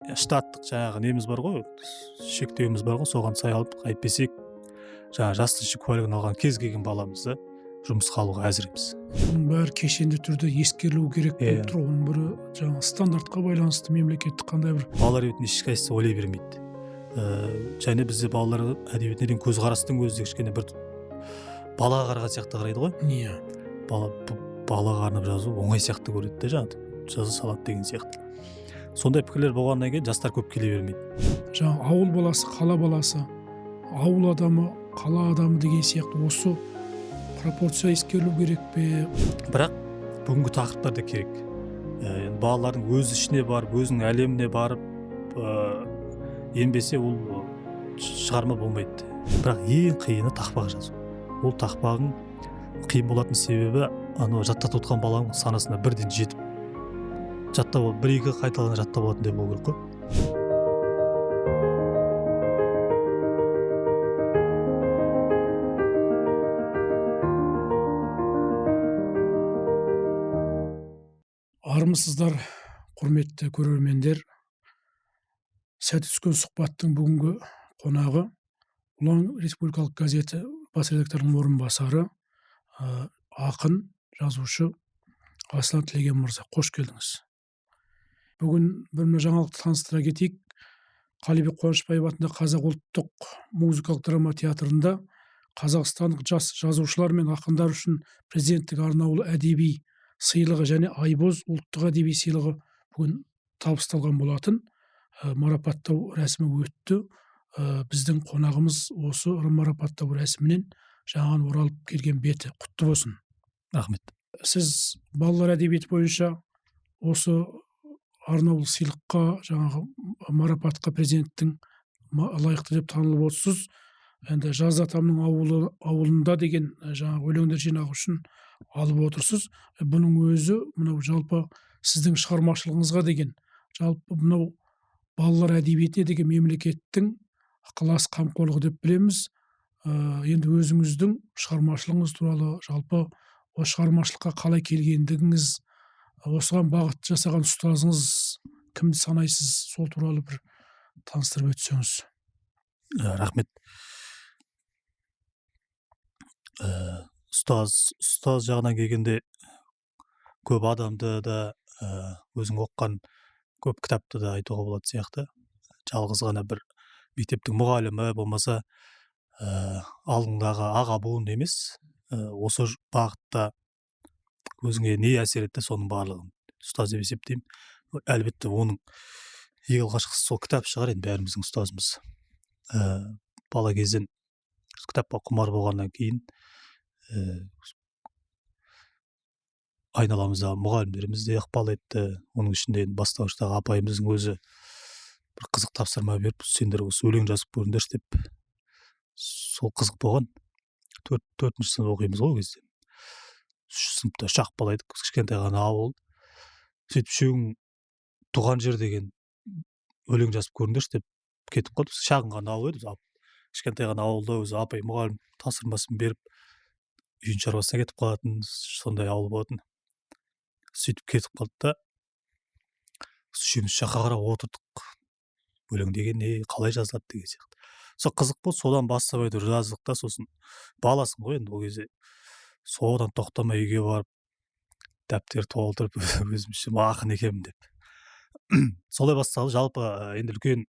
Штаттық жаңағы неміз бар ғой, шектеуіміз бар ғой, соған сай алып, әйтпесек жаңағы жас тілші куәлігін алған кез келген баламызды жұмысқа алуға әзірміз. Бұның бәрі кешенді түрде ескерілу керек болып тұр. Оның бірі жаңағы стандартқа байланысты мемлекеттік қандай бір балалар әдебиетін ешқайсысы ойлай бермейді. Және бізде балалар әдебиетіне деген көзқарастың өзі де кішкене бір балаға қараған сияқты қарайды ғой. Иә. Балаға арнап жазу оңай сияқты көреді де, жаңағы жаза салады деген сияқты. Сондай пікірлер болғаннан кейін жастар көп келе бермейді. Жаңа ауыл баласы, қала баласы, ауыл адамы, қала адамы деген сияқты осы пропорция ескерілу керек пе? Бірақ бүгінгі тақырыптар да керек. Енді балалардың өз ішіне барып, өзінің әлеміне барып, енбесе ол шығарма болмайды. Бірақ ең қиыны тақпақ жазу. Ол тақпағың қиын болатын себебі анау жаттатып отқан баланың санасына бірден жетіп жаттап алып, бір-екі қайталана жаттап алатындай болу керек қой. Армысыздар, құрметті көрермендер. Сәті түскен сұхбаттың бүгінгі қонағы Ұлан республикалық газеті бас редакторының орынбасары, ақын, жазушы Аслан Тілеген мырза, қош келдіңіз. Бүгін бір мына жаңалықты таныстыра кетейік. Қалибек Қуанышбаев атындағы Қазақ ұлттық музыкалық драма театрында қазақстандық жас жазушылар мен ақындар үшін президенттік арнаулы әдеби сыйлығы және Айбоз ұлттық әдеби сыйлығы бүгін табысталған болатын. Марапаттау рәсімі өтті. Біздің қонағымыз осы марапаттау рәсімінен жаңадан оралып келген беті. Құтты болсын. Рахмет. Сіз балалар әдебиеті бойынша осы арнаулы сыйлыққа, жаңағы марапатқа президенттің лайықты деп танылып отырсыз. Енді Жаз атамның ауылында деген жаңағы өлеңдер жинағы үшін алып отырсыз. Бұның өзі мынау жалпы сіздің шығармашылығыңызға деген, жалпы мынау балалар әдебиетіне деген мемлекеттің ықылас қамқорлығы деп білеміз. Енді өзіңіздің шығармашылығыңыз туралы, жалпы осы шығармашылыққа қалай келгендігіңіз, осыған бағыт жасаған ұстазыңыз кімді санайсыз, сол туралы бір таныстырып өтсеңіз. Рахмет. Ұстаз жағынан келгенде көп адамды да, өзің оқыған көп кітапты да айтуға болады сияқты. Жалғыз ғана бір мектептің мұғалімі болмаса, алдыңдағы аға буын емес, осы бағытта өзіңе не әсер етті, соның барлығын ұстаз деп есептеймін. Әлбетте оның ең алғашқысы сол кітап шығар енді, бәріміздің ұстазымыз. Бала кезден кітапқа құмар болғаннан кейін, айналамыздағы мұғалімдеріміз де ықпал етті. Оның ішінде енді бастауыштағы апайымыздың өзі бір қызық тапсырма беріп, сендер осы өлең жазып көріңдерші деп, сол қызық болған. Төртінші сынып оқимыз ғой ол кезде. Үшінші сыныпта үш ақ бала едік, кішкентай ғана ауыл. Сөйтіп үшеуің туған жер деген өлең жазып көріңдерші деп кетіп қалдық. Шағын ғана ауыл еді, кішкентай ғана ауылда өзі апай мұғалім тапсырмасын беріп үйдің шаруасына кетіп қалатын сондай ауыл болатын. Сөйтіп кетіп қалды да, үшеуміз жаққа қарап отырдық. Өлең деген не, қалай жазылады деген сияқты. Сол қызық болды, содан бастап әйтеуір жаздық та, сосын баласың ғой енді ол кезде. Содан тоқтамай үйге барып дәптер толтырып өзімше ақын екенмін деп. Солай басталды. Жалпы, енді үлкен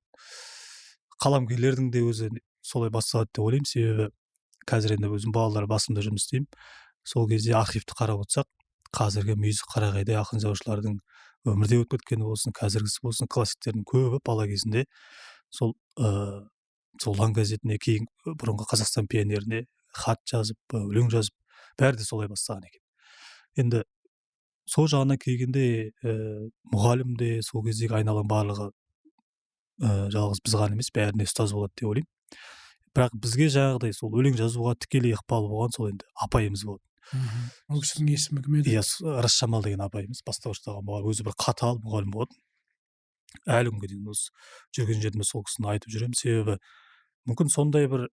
қаламгерлердің де өзі солай басталады деп ойлаймын. Себебі қазір енді өзім балалар басында жұмыс істеймін. Сол кезде архивті қарап отырсақ, қазіргі мүйізі қарағайдай ақын жазушылардың өмірде өтіп кеткені болсын, қазіргісі болсын, классиктердің көбі бала кезінде сол Ұлан газетіне, кейін бұрынғы Қазақстан пионеріне хат жазып, өлең жазып, бәрі де солай бастаған екен. Енді сол жағынан келгенде, мұғалім де, сол кездегі айналаның барлығы, жалғыз біз ғана емес, бәріне ұстаз болады деп ойлаймын. Бірақ бізге жаңағыдай сол өлең жазуға тікелей ықпалы болған сол енді апайымыз болды. Ол кісінің есімі кім еді? Иә, Рысжамал деген апайымыз, бастауыштағы мұғалім, өзі бір қатал мұғалім болатын. Әлі күнге дейін осы жүрген жерімде сол кісіні айтып жүремін. Себебі мүмкін сондай бір,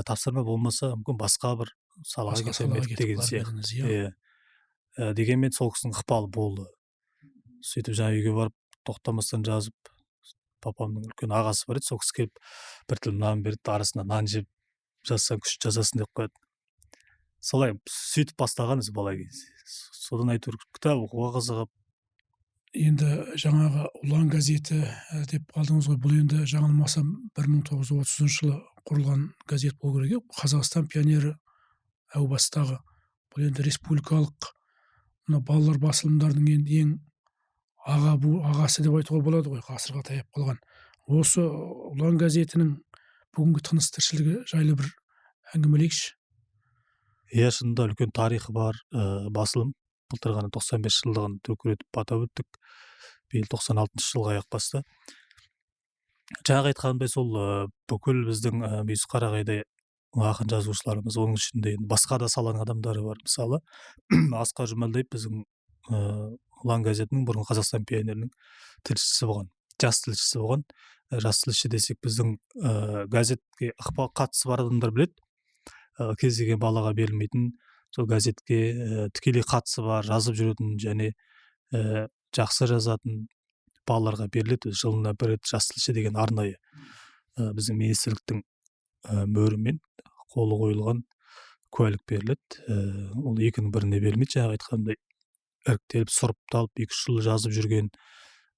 тапсырма болмаса, мүмкін басқа бір салаға Басқа кетер ме салаға едік кетіп деген қалар сияқты. едіңіз, иә. Иә. Дегенмен сол кісінің ықпалы болды. Сөйтіп жаңа үйге барып тоқтамастан жазып, Папамның үлкен ағасы бар еді, сол кісі келіп бір тілім нан берді, арасында нан жеп жазсаң, күшті жазасың деп қояды. Солай сөйтіп бастаған өзі бала кезде. Содан әйтеуір кітап оқуға қызығып. Енді жаңағы «Ұлан» газеті деп қалдыңыз ғой. Бұл енді жаңылмасам, 1930 жылы құрылған газет болу керек, иә? «Қазақстан пионері» әу бастағы. Бұл енді республикалық мына балалар басылымдарының енді ең ағасы деп айтуға болады ғой, ғасырға таяп қалған. Осы «Ұлан» газетінің бүгінгі тыныс тіршілігі жайлы бір әңгімелейікші. Иә, шынында үлкен тарихы бар басылым. Былтыр ғана 95 жылдығын дүркіретіп атап өттік, биыл 96 жылға аяқ басты. Жаңағы айтқанымдай, сол бүкіл біздің Бесқарағайдай ақын жазушыларымыз, оның ішінде енді басқа да саланың адамдары бар. Мысалы, Асқар Жұмәлдаев біздің «Ұлан» газетінің, бұрын «Қазақстан пионерінің» тілшісі болған, жас тілшісі болған. Жас тілші десек, біздің газетке ықпал, қатысы бар адамдар біледі, кез келген балаға берілмейтін, сол газетке тікелей қатысы бар, жазып жүретін және жақсы жазатын балаларға беріледі. Жылына бір рет жас тілші деген арнайы біздің министрліктің мөрімен қолы қойылған куәлік беріледі. Ол екінің біріне берілмейді. Жаңағы айтқандай, іріктеліп, сұрыпталып, 2-3 жыл жазып жүрген,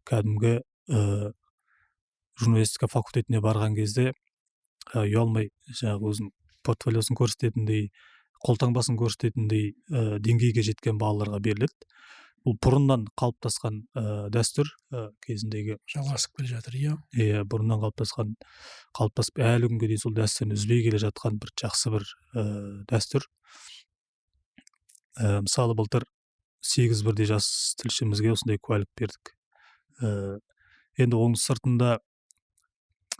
кәдімгі журналистика факультетіне барған кезде ұялмай жаңағы өзінің портфолиосын көрсететіндей, қолтаңбасын көрсететіндей деңгейге жеткен балаларға беріледі. Бұл бұрыннан қалыптасқан дәстүр, кезіндегі. Жалғасып келе жатыр, иә. Иә, бұрыннан қалыптасқан, қалыптасып, әлі күнге дейін сол дәстүрін үзбей келе жатқан бір жақсы бір дәстүр. Мысалы, былтыр 8 бірдей жас тілшімізге осындай куәлік бердік. Енді оның сыртында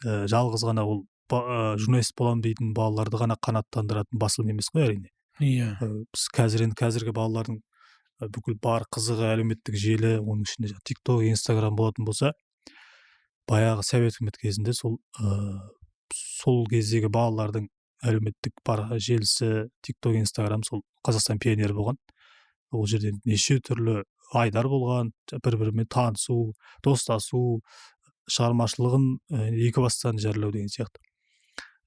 жалғыз ғана ол журналист боламын дейтін балаларды ғана қанаттандыратын басылым емес қой, әрине. Біз қазір енді қазіргі балалардың бүкіл бар қызығы әлеуметтік желі, оның ішінде тик ток, Инстаграм болатын болса, баяғы совет үкіметі кезінде сол кездегі балалардың әлеуметтік бар желісі, тик ток, Инстаграм сол «Қазақстан пионері» болған. Ол жерде неше түрлі айдар болған, бір бірімен танысу, достасу, шығармашылығын екі бастан жариялау деген сияқты.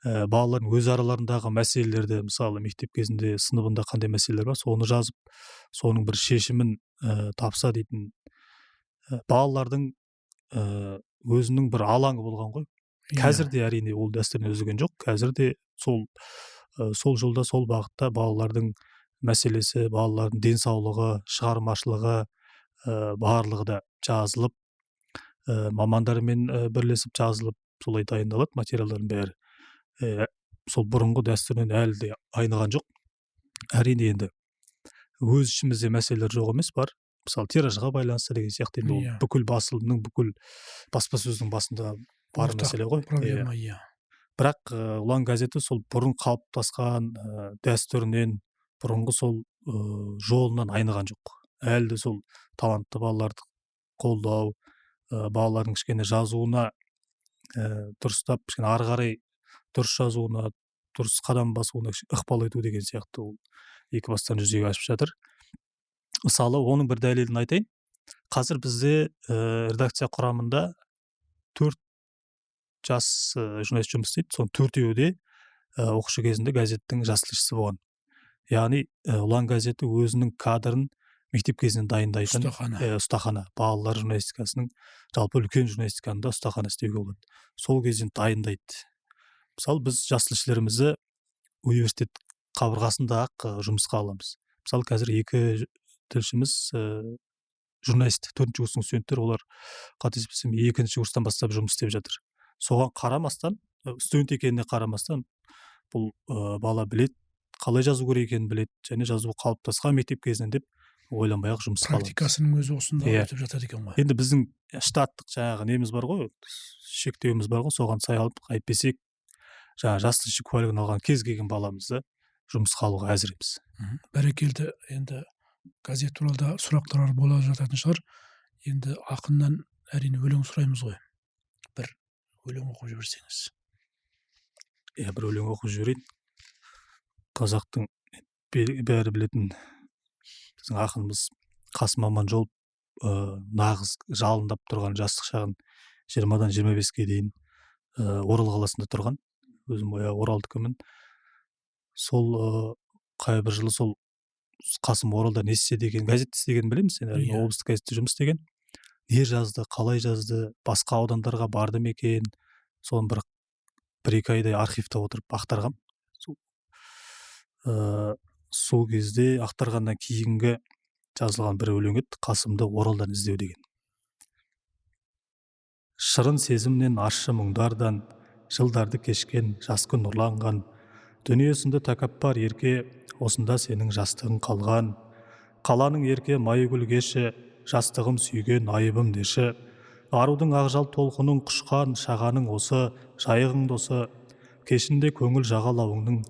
Балалардың өз араларындағы мәселелерді, мысалы, мектеп кезінде сыныбында қандай мәселелер бар, соны жазып, соның бір шешімін тапса дейтін балалардың өзінің бір алаңы болған ғой. Қазір де, әрине, ол дәстүрден үзілген жоқ. Қазір де сол жолда, сол бағытта балалардың мәселесі, балалардың денсаулығы, шығармашылығы, барлығы да жазылып, мамандармен бірлесіп жазылып, солай дайындалады материалдардың бәрі. Сол бұрынғы дәстүрінен әлі де айныған жоқ. Әрине, енді өз ішімізде мәселелер жоқ емес, бар. Мысалы, тиражға байланысты деген сияқты. Енді ол бүкіл басылымның, бүкіл баспасөздің басында бар Ортақ мәселе ғой. проблема, иә. Бірақ «Ұлан» газеті сол бұрын қалыптасқан дәстүрінен, бұрынғы сол жолынан айныған жоқ. Әлі де сол талантты балаларды қолдау, балалардың кішкене жазуына, дұрыстап, кішкене ары қарай дұрыс жазуына, дұрыс қадам басуына ықпал ету деген сияқты, ол екі бастан жүзеге асып жатыр. Мысалы, оның бір дәлелін айтайын. Қазір бізде редакция құрамында төрт жас журналист жұмыс істейді. Соның төртеуі де оқушы кезінде газеттің жас тілшісі болған. Яғни «Ұлан» газеті өзінің кадрын мектеп кезінен дайындайтын Ұстахана. Ұстахана. Балалар журналистикасының, жалпы үлкен журналистиканың да ұстаханасы деуге болады. Сол кезден дайындайды. Мысалы, біз жас тілшілерімізді университет қабырғасында ақ жұмысқа аламыз. Мысалы, қазір екі тілшіміз журналист, төртінші курстың студенттері, олар, қателеспесем, екінші курстан бастап жұмыс істеп жатыр. Соған қарамастан, студент екеніне қарамастан, бұл бала білет, қалай жазу керек екенін біледі және жазу қалыптасқан мектеп кезінен деп ойланбай ақ жұмысқа аламыз. Практикасының өзі осында өтіп жатады екен ғой. Енді біздің штаттық жаңағы неміз бар ғой, шектеуіміз бар ғой, соған сай алып, әйтпесек жаңағы жас тілші куәлігін алған кез келген баламызды жұмысқа алуға әзірміз. Бәрекелді. Енді газет туралы да сұрақтар бола жататын шығар. Енді ақыннан, әрине, өлең сұраймыз ғой. Бір өлең оқып жіберсеңіз. Иә, бір өлең оқып жіберейін. Қазақтың бәрі білетін біздің ақынымыз Қасым Аманжолов нағыз жалындап тұрған жастық шағын 20-дан 25-ке дейін Орал қаласында тұрған. Өзім оралдікімін. Сол қай бір жылы сол Қасым Оралда не істеді екен, газетте істегенін білеміз енді, әрине, облыстық газетте жұмыс істеген. Не жазды, қалай жазды, басқа аудандарға барды ма екен, соны бір екі айдай архивте отырып ақтарғам. Сол кезде ақтарғаннан кейінгі жазылған бір өлең еді, «Қасымды Оралдан іздеу» деген. Шырын сезімнен, ащы мұңдардан жылдарды кешкен, жас күн нұрланған, дүниесінде тәкаппар ерке, осында сенің жастығың қалған. Қаланың ерке майгүл кеші, жастығым сүйген айыбым деші. Арудың ақжал толқынын құшқан, шағаның осы жайығың досы. Кешінде көңіл жағалауыңның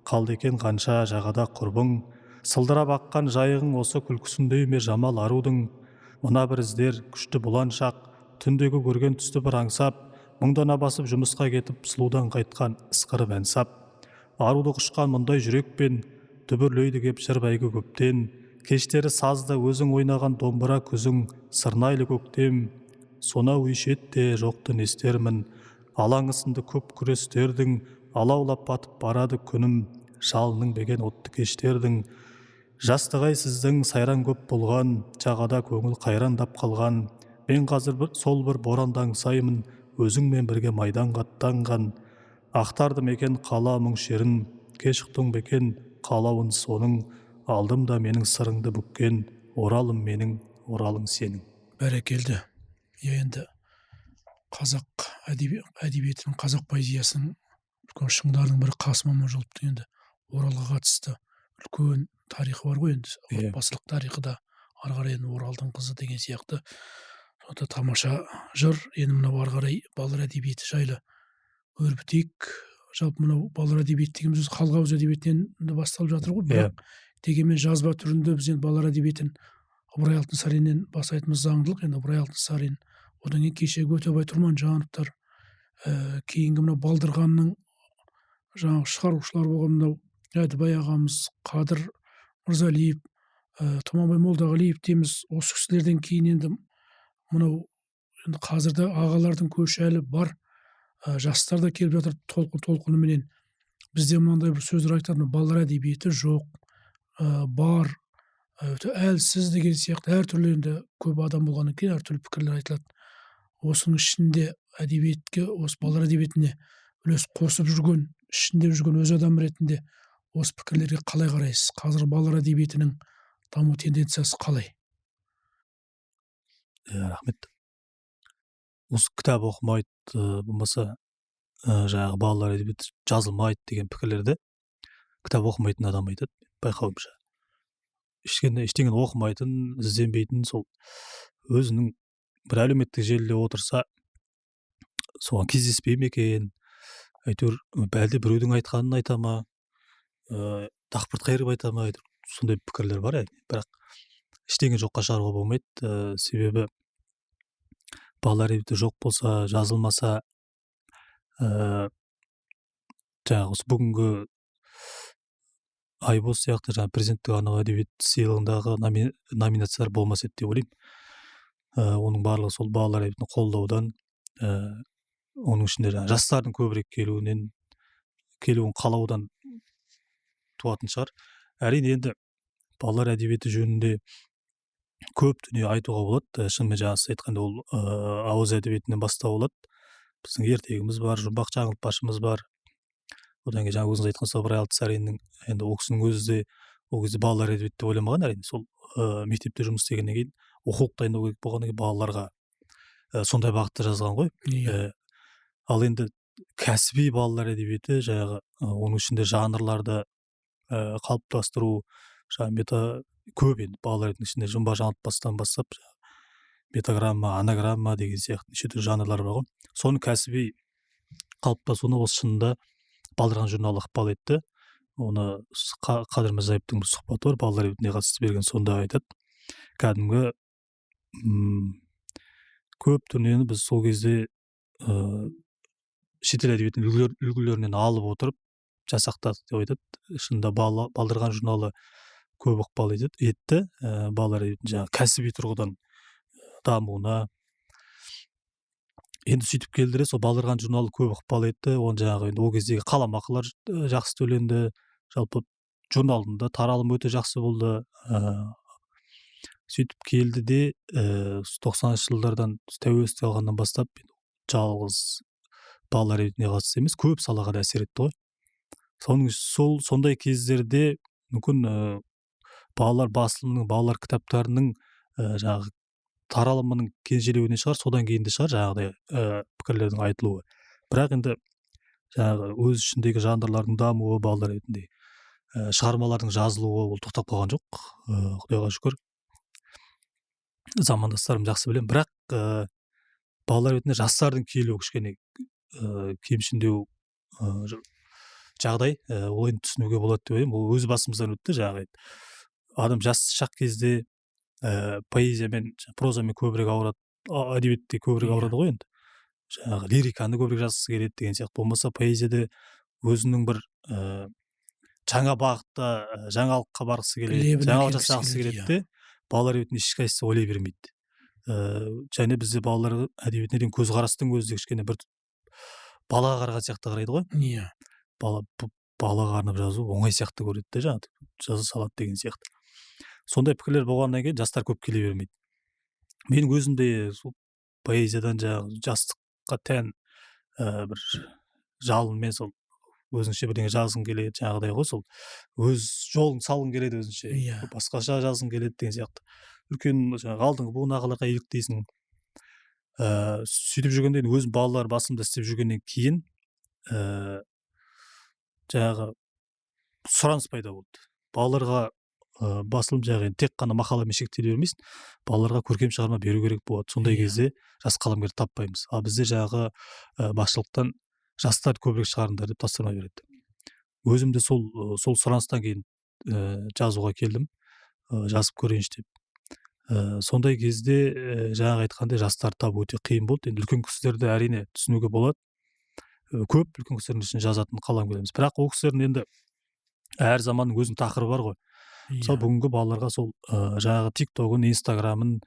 қалды екен қанша жағада құрбың. Сылдырап аққан жайығың осы күлкісіндей ме жамал арудың? Мына бір іздер күшті бұланшақ, түндегі көрген түсті бір аңсап, мұңдана басып жұмысқа кетіп, сұлудан қайтқан ысқырып ән сап. Аруды құшқан мұндай жүрекпен дүбірлейді кеп жыр бәйгі көптен. Кештері сазды өзің ойнаған домбыра күзің, сырнайлы көктем. Сонау үй шетте жоқты не істермін, алаңысынды көп күрестердің, алаулап батып барады күнім, жалының беген отты кештердің. Жастығай сіздің сайран көп болған, жағада көңіл қайрандап қалған. Мен қазір сол бір боранды аңсаймын, өзіңмен бірге майданға аттанған. Ақтарды мекен қала мұң шерін, кеш ұқтың бекен қалауын соның, алдым да менің сырыңды бүккен, Оралым менің, Оралың сенің. Бәрекелді. Иә, енді қазақ әдебиетінің, қазақ поэзиясының үлкен шыңдарының бірі Қасым Аманжоловтың енді Оралға қатысты үлкен тарихы бар ғой енді, отбасылық тарихы да, ары қарай енді Оралдың қызы деген сияқты. Сонда тамаша жыр. Енді мынау ары қарай балалар әдебиеті жайлы өрбітейік. Жалпы мынау балалар әдебиеті дегеніміз өзі халық ауыз әдебиетінен де басталып жатыр ғой, бірақ дегенмен жазба түрінде біз енді балалар әдебиетін Ыбырай Алтынсариннен бастайтынымыз заңдылық. Енді Ыбырай Алтынсарин, одан кейін кешегі Өтебай Тұрманжановтар, кейінгі мынау Балдырғанның жаңағы шығарушылар болған мынау Әдібай ағамыз, Қадыр Мырзалиев, Тұманбай Молдағалиев дейміз. Осы кісілерден кейін енді мынау енді қазірде ағалардың көші әлі бар, жастар да келіп жатыр толқын толқыныменен. Бізде мынандай бір сөздер айтады: балалар әдебиеті жоқ, бар, өте әлсіз деген сияқты. Әртүрлі енді көп адам болғаннан кейін әртүрлі пікірлер айтылады. Осының ішінде әдебиетке, осы балалар әдебиетіне үлес қосып жүрген, ішінде жүрген өз адам ретінде осы пікірлерге қалай қарайсыз? Қазір балалар әдебиетінің даму тенденциясы қалай? Иә, рахмет. Осы кітап оқымайды, болмаса жаңағы балалар әдебиеті жазылмайды деген пікірлерді кітап оқымайтын адам айтады, байқауымша. Ештеңені оқымайтын, ізденбейтін, сол өзінің бір әлеуметтік желіде отырса, соған кездеспей ме екен, әйтеуір әлде біреудің айтқанын айта ма, дақпырт қайырып айта ма, әйтеуір сондай пікірлер бар әрине. Бірақ ештеңе жоққа шығаруға болмайды, себебі балалар әдебиеті жоқ болса, жазылмаса, жаңағы осы бүгінгі Айбоз сияқты жаңағы президенттік арнау әдебиет сыйлығындағы номинациялар болмас еді деп ойлаймын. Оның барлығы сол балалар әдебиетін қолдаудан, оның ішінде жаңағы жастардың көбірек келуін қалаудан туатын шығар. Әрине, енді балалар әдебиеті жөнінде көп дүние айтуға болады. Шынымен, жаңа сіз айтқандай, ол ауыз әдебиетінен бастау алады. Біздің ертегіміз бар, жұмбақ жаңылтпашымыз бар. Одан кейін жаңа өзіңіз айтқан сол Ыбырай Алтынсариннің, енді ол кісінің өзі де ол кезде балалар әдебиеті деп ойламаған, әрине. Сол мектепте жұмыс істегеннен кейін, оқулық дайындау керек болғаннан кейін балаларға сондай бағытта жазған ғой. Иә. Ал енді кәсіби балалар әдебиеті, жаңағы оның ішінде жанрларды қалыптастыру, жаңағы мета көп енді балалар әдебиетінің ішінде жұмбақ жаңылтпастан бастап метаграмма, анаграмма деген сияқты неше түрлі жанрлар бар ғой. Соның кәсіби қалыптасуына осы шынында Балдырған журналы ықпал етті. Оны Қадыр Мырзаевтың бір сұхбаты бар балалар әдебиетіне қатысты берген, сонда айтады. Кәдімгі көп дүниені біз сол кезде шетел әдебиетінің үлгілерінен алып отырып жасақтадық деп айтады. Шынында Балдырған журналы көп ықпал етті балалар әдебиетінің жаңағы кәсіби тұрғыдан дамуына. Енді сөйтіп келді де, сол «Балдырған» журналы көп ықпал етті. Оны жаңағы енді ол кездегі қаламақылар жақсы төленді, жалпы журналдың да таралымы өте жақсы болды. Сөйтіп келді де, 90-жылдардан, тәуелсіздік алғаннан бастап жалғыз балалар әдебиетіне қатысты емес, көп салаға да әсер етті ғой. Соның сол сондай кездерде мүмкін балалар басылымының, балалар кітаптарының жаңағы таралымының кенжелеуінен шығар, содан кейін де шығар жаңағыдай пікірлердің айтылуы. Бірақ енді жаңағы өз ішіндегі жанрлардың дамуы, балалар әдебиетінде шығармалардың жазылуы, ол тоқтап қалған жоқ, құдайға шүкір. Замандастарым жақсы білемін. Бірақ балалар әдебиетіне жастардың келуі кішкене кемшіндеу жағдай. Ол енді түсінуге болады деп ойлаймын, ол өз басымыздан өтті. Жаңағы адам жас шақ кезде поэзиямен, прозамен көбірек ауырады, әдебиетте көбірек ауырады ғой енді. Жаңағы лириканы көбірек жазғысы келеді деген сияқты. Болмаса поэзияда өзінің бір жаңа бағытта, жаңалыққа барғысы келеді, жаңалық жасағысы келеді де, балалар әдебиетін ешқайсысы ойлай бермейді. Және бізде балалар әдебиетіне деген көзқарастың өзі де кішкене бір балаға қараған сияқты қарайды ғой. Иә. Балаға арнап жазу оңай сияқты көреді де, жаңағы жаза салады деген сияқты. Сондай пікірлер болғаннан кейін жастар көп келе бермейді. Менің өзім де сол поэзиядан жаңағы жастыққа тән бір жалынмен сол өзіңше бірдеңе жазғың келеді, жаңағыдай ғой, сол өз жолын салғың келеді өзінше, Иә. басқаша жазғың келеді деген сияқты. Үлкен жаңағы алдыңғы буын ағаларға еліктейсің. Сөйтіп жүргенде, енді өзім балалар басымда істеп жүргеннен кейін жаңағы сұраныс пайда болды балаларға. Басылым жаңағы енді тек қана мақаламен шектеле бермейсің, балаларға көркем шығарма беру керек болады. Сондай Иә. кезде жас қаламгерді таппаймыз. Ал бізде жаңағы басшылықтан жастарды көбірек шығарыңдар деп тапсырма береді. Өзім де сол сұраныстан кейін жазуға келдім, жазып көрейінші деп. Сондай кезде жаңағы айтқандай, жастарды табу өте қиын болды. Енді үлкен кісілерді, әрине, түсінуге болады. Көп үлкен кісілердің ішінде жазатын қаламгерлеріміз, бірақ ол кісілердің енді әр заманның өзінің тақырыбы бар ғой. Мысалы, бүгінгі балаларға сол жаңағы Тик Тогын, Инстаграмын,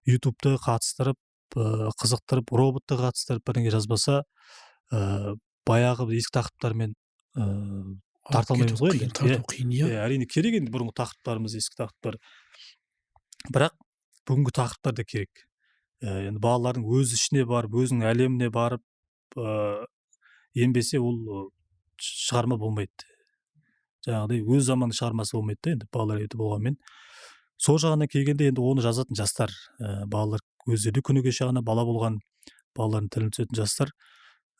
Ютубты қатыстырып, қызықтырып, роботты қатыстырып бірдеңе жазбаса, баяғы ескі тақырыптармен тарта алмаймыз ғой енді. Тарту қиын, иә. Иә, әрине, керек енді бұрынғы тақырыптарымыз, ескі тақырыптар, бірақ бүгінгі тақырыптар да керек. Енді балалардың өз ішіне барып, өзінің әлеміне барып енбесе, ол шығарма болмайды, жаңағыдай өз заманның шығармасы болмайды да. Енді балалар әдебиеті болғанмен, сол жағынан келгенде, енді оны жазатын жастар, балалар өздері де күні кеше ғана бала болған, балалардың тілін түсетін жастар.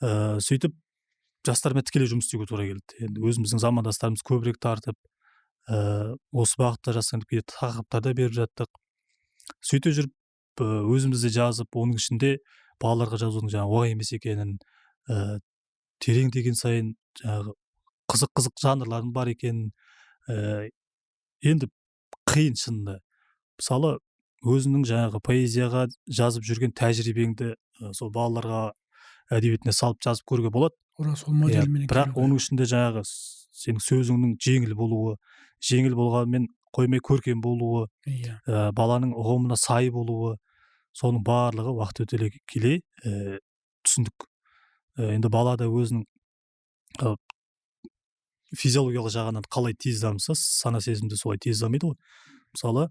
Сөйтіп жастармен тікелей жұмыс істеуге тура келді. Енді өзіміздің замандастарымыз көбірек тартып, осы бағытта жазсаң деп кейде тақырыптар да беріп жаттық. Сөйте жүріп, өзіміз де жазып, оның ішінде балаларға жазудың жаңағы оңай емес екенін, тереңдеген сайын жаңағы қызық қызық жанрлардың бар екенін, енді қиын шынында. Мысалы, өзіңнің жаңағы поэзияға жазып жүрген тәжірибеңді сол балаларға әдебиетіне салып жазып көруге болады. Тура сол модельменен Бірақ келу. оның ішінде жаңағы сенің сөзіңнің жеңіл болуы, жеңіл болғанымен қоймай көркем болуы, баланың ұғымына сай болуы, соның барлығы уақыт өте келе түсіндік. Енді бала да өзінің физиологиялық жағынан қалай тез дамыса, сана сезім де солай тез дамиды ғой. Мысалы,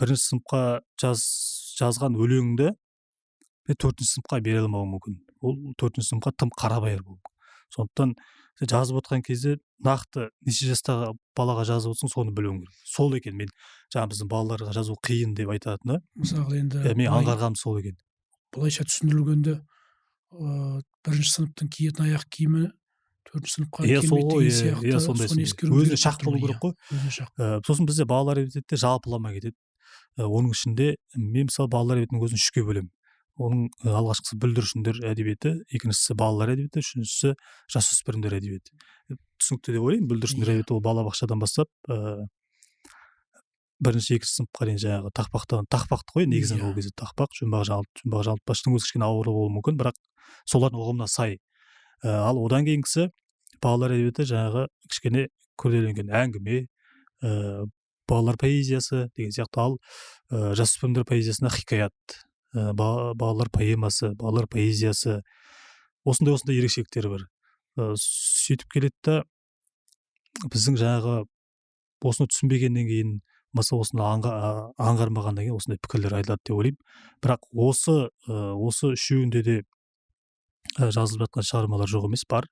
бірінші сыныпқа жазған өлеңіңді мен төртінші сыныпқа бере алмауым мүмкін, ол төртінші сыныпқа тым қарабайыр болуы мүмкін. Сондықтан сен жазып отқан кезде нақты неше жастағы балаға жазып отырсың, соны білуің керек. Сол екен мен жаңағы біздің балаларға жазу қиын деп айтатыны. Мысалы, енді Мен аңғарғаным сол екен. Былайша түсіндірілгенде, бірінші сыныптың киетін аяқ киімі төртінші сыныпқа Иә, сол келмейді ғой. деген Иә. сияқты. Иә, сондай. Соны ескеруіміз Өзіне керек шақ болып болу тұр. керек қой. Өзіне шақ. Сосын бізде балалар әдебиетте жалпылама кетеді. Оның ішінде мен, мысалы, балалар әдебиетінің өзін үшке бөлемін. Оның алғашқысы бүлдіршіндер әдебиеті, екіншісі балалар әдебиеті, үшіншісі жасөспірімдер әдебиеті. Түсінікті деп ойлаймын. Бүлдіршіндер әдебиеті ол балабақшадан бастап бірінші, екінші сыныпқа дейін жаңағы тақпақтан, тақпақты ғой негізінен. Ол кезде тақпақ, жұмбақ, жұмбақ жаңылтпаштың өзі кішкене ауыр болуы мүмкін, бірақ солардың ұғымына сай. Ал одан кейінгісі балалар әдебиеті, жаңағы кішкене күрделенген әңгіме, балалар поэзиясы деген сияқты. Ал жасөспірімдер поэзиясында хикаят. Балалар поэмасы, балалар поэзиясы, осындай осындай ерекшеліктері бар. Сөйтіп келеді да, біздің жаңағы осыны түсінбегеннен кейін, болмаса осыны аңғармағаннан кейін осындай пікірлер айтылады деп ойлаймын. Бірақ осы үшеуінде де жазылып жатқан шығармалар жоқ емес, бар.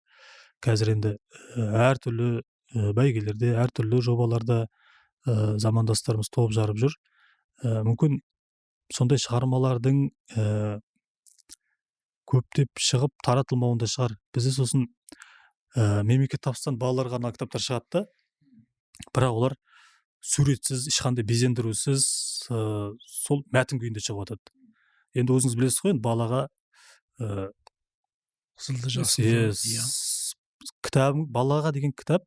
Қазір енді әртүрлі бәйгелерде, әртүрлі жобаларда замандастарымыз топ жарып жүр. Мүмкін сондай шығармалардың көптеп шығып таратылмауында шығар. Бізде сосын мемлекет тапсырыстан балаларға арналған кітаптар шығады да, бірақ олар суретсіз, ешқандай безендірусіз, сол мәтін күйінде шығып жатады. Енді өзіңіз білесіз ғой, енді балаға Қызылды, жасылды, иә. Кітабың, балаға деген кітап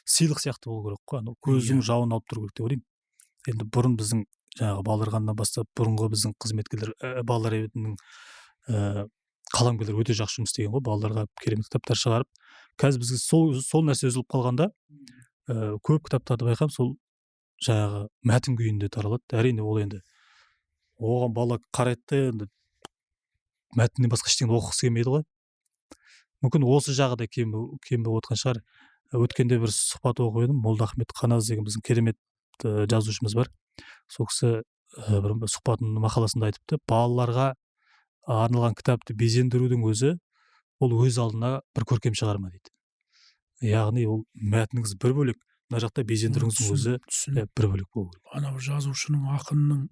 сыйлық сияқты болу керек қой, анау көздің жауын алып тұру керек деп ойлаймын. Енді бұрын біздің жаңағы Балдырғаннан бастап бұрынғы біздің қызметкерлер, балалар әдебиетінің қаламгерлер өте жақсы жұмыс істеген ғой, балаларға керемет кітаптар шығарып. Қазір бізге сол нәрсе үзіліп қалғанда, көп кітаптарды байқаймын, сол жаңағы мәтін күйінде таралады. Әрине, ол енді оған бала қарайды да, енді мәтіннен басқа ештеңені оқығысы келмейді ғой. Мүмкін осы жағы да кем болып отқан шығар. Өткенде бір сұхбат оқып едім, Молдахмет Қаназ деген біздің керемет жазушымыз бар. Сол кісі бір сұхбатының мақаласында айтыпты, балаларға арналған кітапты безендірудің өзі ол өз алдына бір көркем шығарма дейді. Яғни ол мәтініңіз бір бөлек, мына жақта безендіруіңіздің өзі бір бөлек болу керек. Анау жазушының, ақынның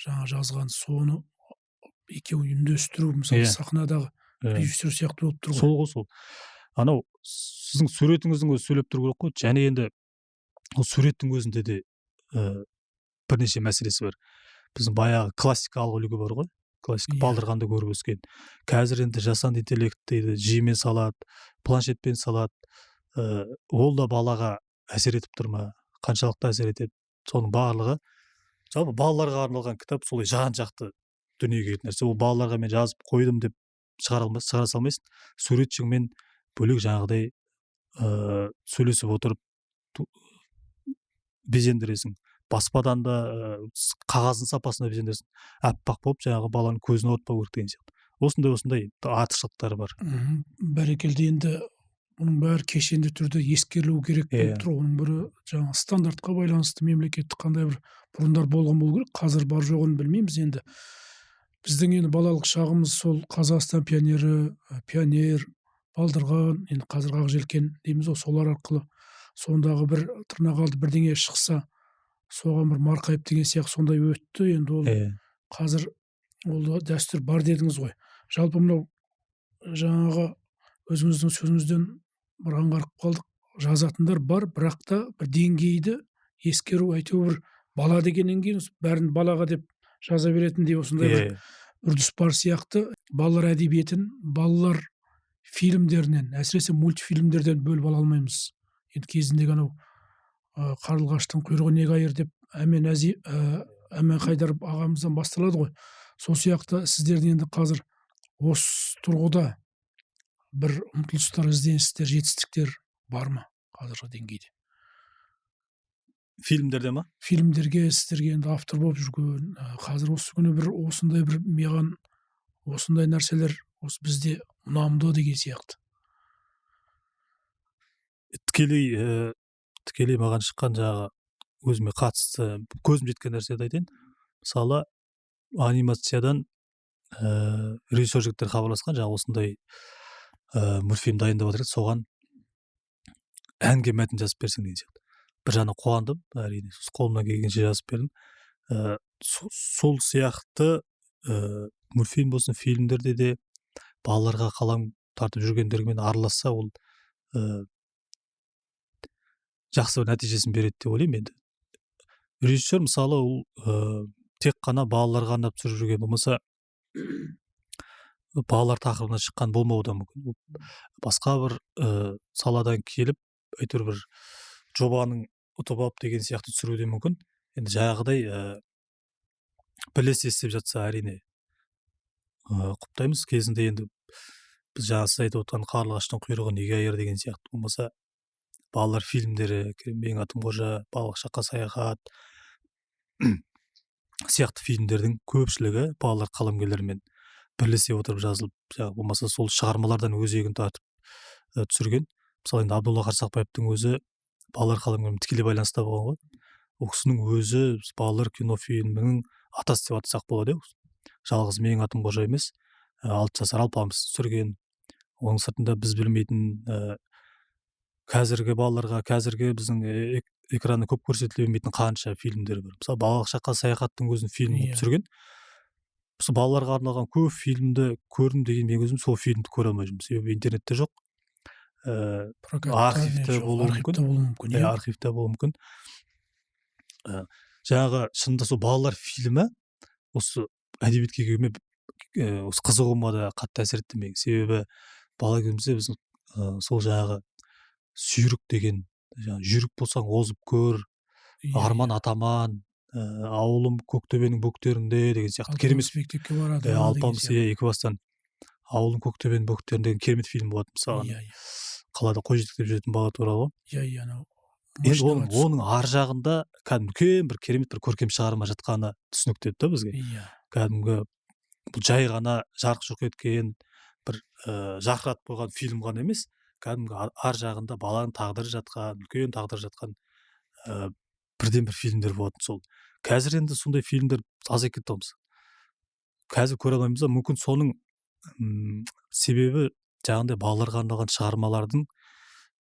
жаңа жазған соны екеуін үндестіру, мысалы, сахнадағы режиссер сияқты болып тұр ғой. Сол ғой, сол. Анау сіздің суретіңіздің өзі сөйлеп тұру керек қой. Және енді ол суреттің өзінде де бірнеше мәселесі бар. Біздің баяғы классикалық үлгі бар ғой. Классика, Балдырғанды көріп өскен. Қазір енді жасанды интеллект дейді, жимен салады, планшетпен салады. Ол да балаға әсер етіп тұр ма? Қаншалықты әсер етеді? Соның барлығы жалпы балаларға арналған кітап солай жан-жақты дүниеге келетін нәрсе. Ол балаларға мен жазып қойдым деп шығара салмайсың. Суретшіңмен бөлек жаңағыдай сөйлесіп отырып безендіресің. Баспадан да қағаздың сапасына безендіресің. Аппақ болып жаңағы баланың көзін ауыртпау керек деген сияқты. Осындай артықшылықтары бар. Бәрекелді, енді бұның бәрі кешенді түрде ескерілу керек болып тұр. Оның бірі жаңа стандартқа байланысты мемлекеттік қандай бір бұрындар болған болу керек, қазір бар жоғын білмейміз енді. Біздің енді балалық шағымыз сол Қазақстан пионері, пионер, Балдырған, енді қазір Ақ желкен дейміз ғой, солар арқылы сондағы бір тырнақ алды бірдеңе шықса, соған бір марқайып деген сияқты сондай өтті. Енді ол қазір ол дәстүр бар дедіңіз ғой. Жалпы мынау жаңағы өзіңіздің сөзіңізден бір аңғарып қалдық, жазатындар бар, бірақ та бір деңгейді ескеру, әйтеуір бала дегеннен кейін бәрін балаға деп жаза беретіндей осындай бір үрдіс бар сияқты. Балалар әдебиетін балалар фильмдерінен, әсіресе мультфильмдерден бөліп ала алмаймыз. Енді кезіндегі анау қарлығаштың құйрығы неге айыр деп Әмен Қайдар ағамыздан басталады ғой. Сол сияқты сіздердің енді қазір осы тұрғыда бір ұмтылыстар, ізденістер, жетістіктер бар ма қазіргі деңгейде? Фильмдерде ма? Фильмдерге сіздерге енді автор болып жүрген, қазір осы күні бір осындай бір маған осындай нәрселер осы бізде ұнамды деген сияқты. Тікелей маған шыққан жаңағы өзіме қатысты көзім жеткен нәрселерді айтайын. Мысалы, анимациядан режиссер жігіттер хабарласқан, жаңағы осындай мультфильм дайындап жатыр еді, соған әнге мәтін жазып берсең деген сияқты. Бір жағынан қуандым, әрине, қолымнан келгенше жазып бердім. Сол сияқты мультфильм болсын, фильмдерде де балаларға қалам тартып жүргендермен араласса, ол жақсы бір нәтижесін береді деп ойлаймын. Енді режиссер, мысалы, ол тек қана балаларға арнап түсіріп жүрген болмаса, балалар тақырыбына шыққан болмауы да мүмкін. Басқа бір саладан келіп, әйтеуір бір жобаның ұтып алып деген сияқты түсіруі де мүмкін. Енді жаңағыдай бірлесе істеп жатса, әрине, құптаймыз. Кезінде енді біз жаңа сіз айтып отқан қарлығаштың құйрығы неге айыр деген сияқты, болмаса балалар фильмдері, Менің атым Қожа, Балалық шаққа саяхат, Сияқты фильмдердің көпшілігі балалар қаламгерлерімен бірлесе отырып жазылып, жаңағы болмаса сол шығармалардан өзегін тартып түсірген. Мысалы, енді Абдулла Қарсақбаевтың өзі балалар қаламгерімен тікелей байланыста болған ғой. Ол кісінің өзі балалар кинофильмінің атасы деп атасақ болады, иә. Жалғыз «Менің атым Қожа» емес, «Алты жасар Алпамыс» түсірген. Оның сыртында біз білмейтін, қазіргі балаларға, қазіргі біздің экранда көп көрсетіле бермейтін қанша фильмдер бар. Мысалы, «Балалық шаққа саяхаттың» өзін фильм қылып түсірген. Осы балаларға арналған көп фильмді көрдім деген, мен өзім сол фильмді көре алмай жүрмін, себебі интернетте жоқ, архивте болуы мүмкін. Болуы мүмкін. Иә, архивте болуы мүмкін. Жаңағы шынында сол балалар фильмі осы әдебиетке келгенде осы қызығуыма да қатты әсер етті менің. Себебі бала кезімізде біздің сол жаңағы «Сүйрік» деген, жаңағы «Жүйрік болсаң, озып көр», «Арман атаман», «Ауылым Көктөбенің бөктерінде» деген сияқты керемет. Мектепке барады. Иә, Алпамыс, иә, екібастан «Ауылым Көктөбенің бөктерінде» деген керемет фильм болатын, мысалы. иә иә Қалада қой жетектеп жүретін бала туралы ғой. иә иә анау. Енді оның ар жағында кәдімгі үлкен бір керемет бір көркем шығарма жатқаны түсінікті еді да бізге. Кәдімгі бұл жай ғана жарқ жұрқ еткен бір жарқыратып қойған фильм ғана емес, кәдімгі ар жағында баланың тағдыры жатқан, үлкен тағдыры жатқан бірден бір фильмдер болатын сол. Қазір енді сондай фильмдер азайып кетті ғой, қазір көре алмаймыз да. Мүмкін, соның себебі жаңағындай балаларға арналған шығармалардың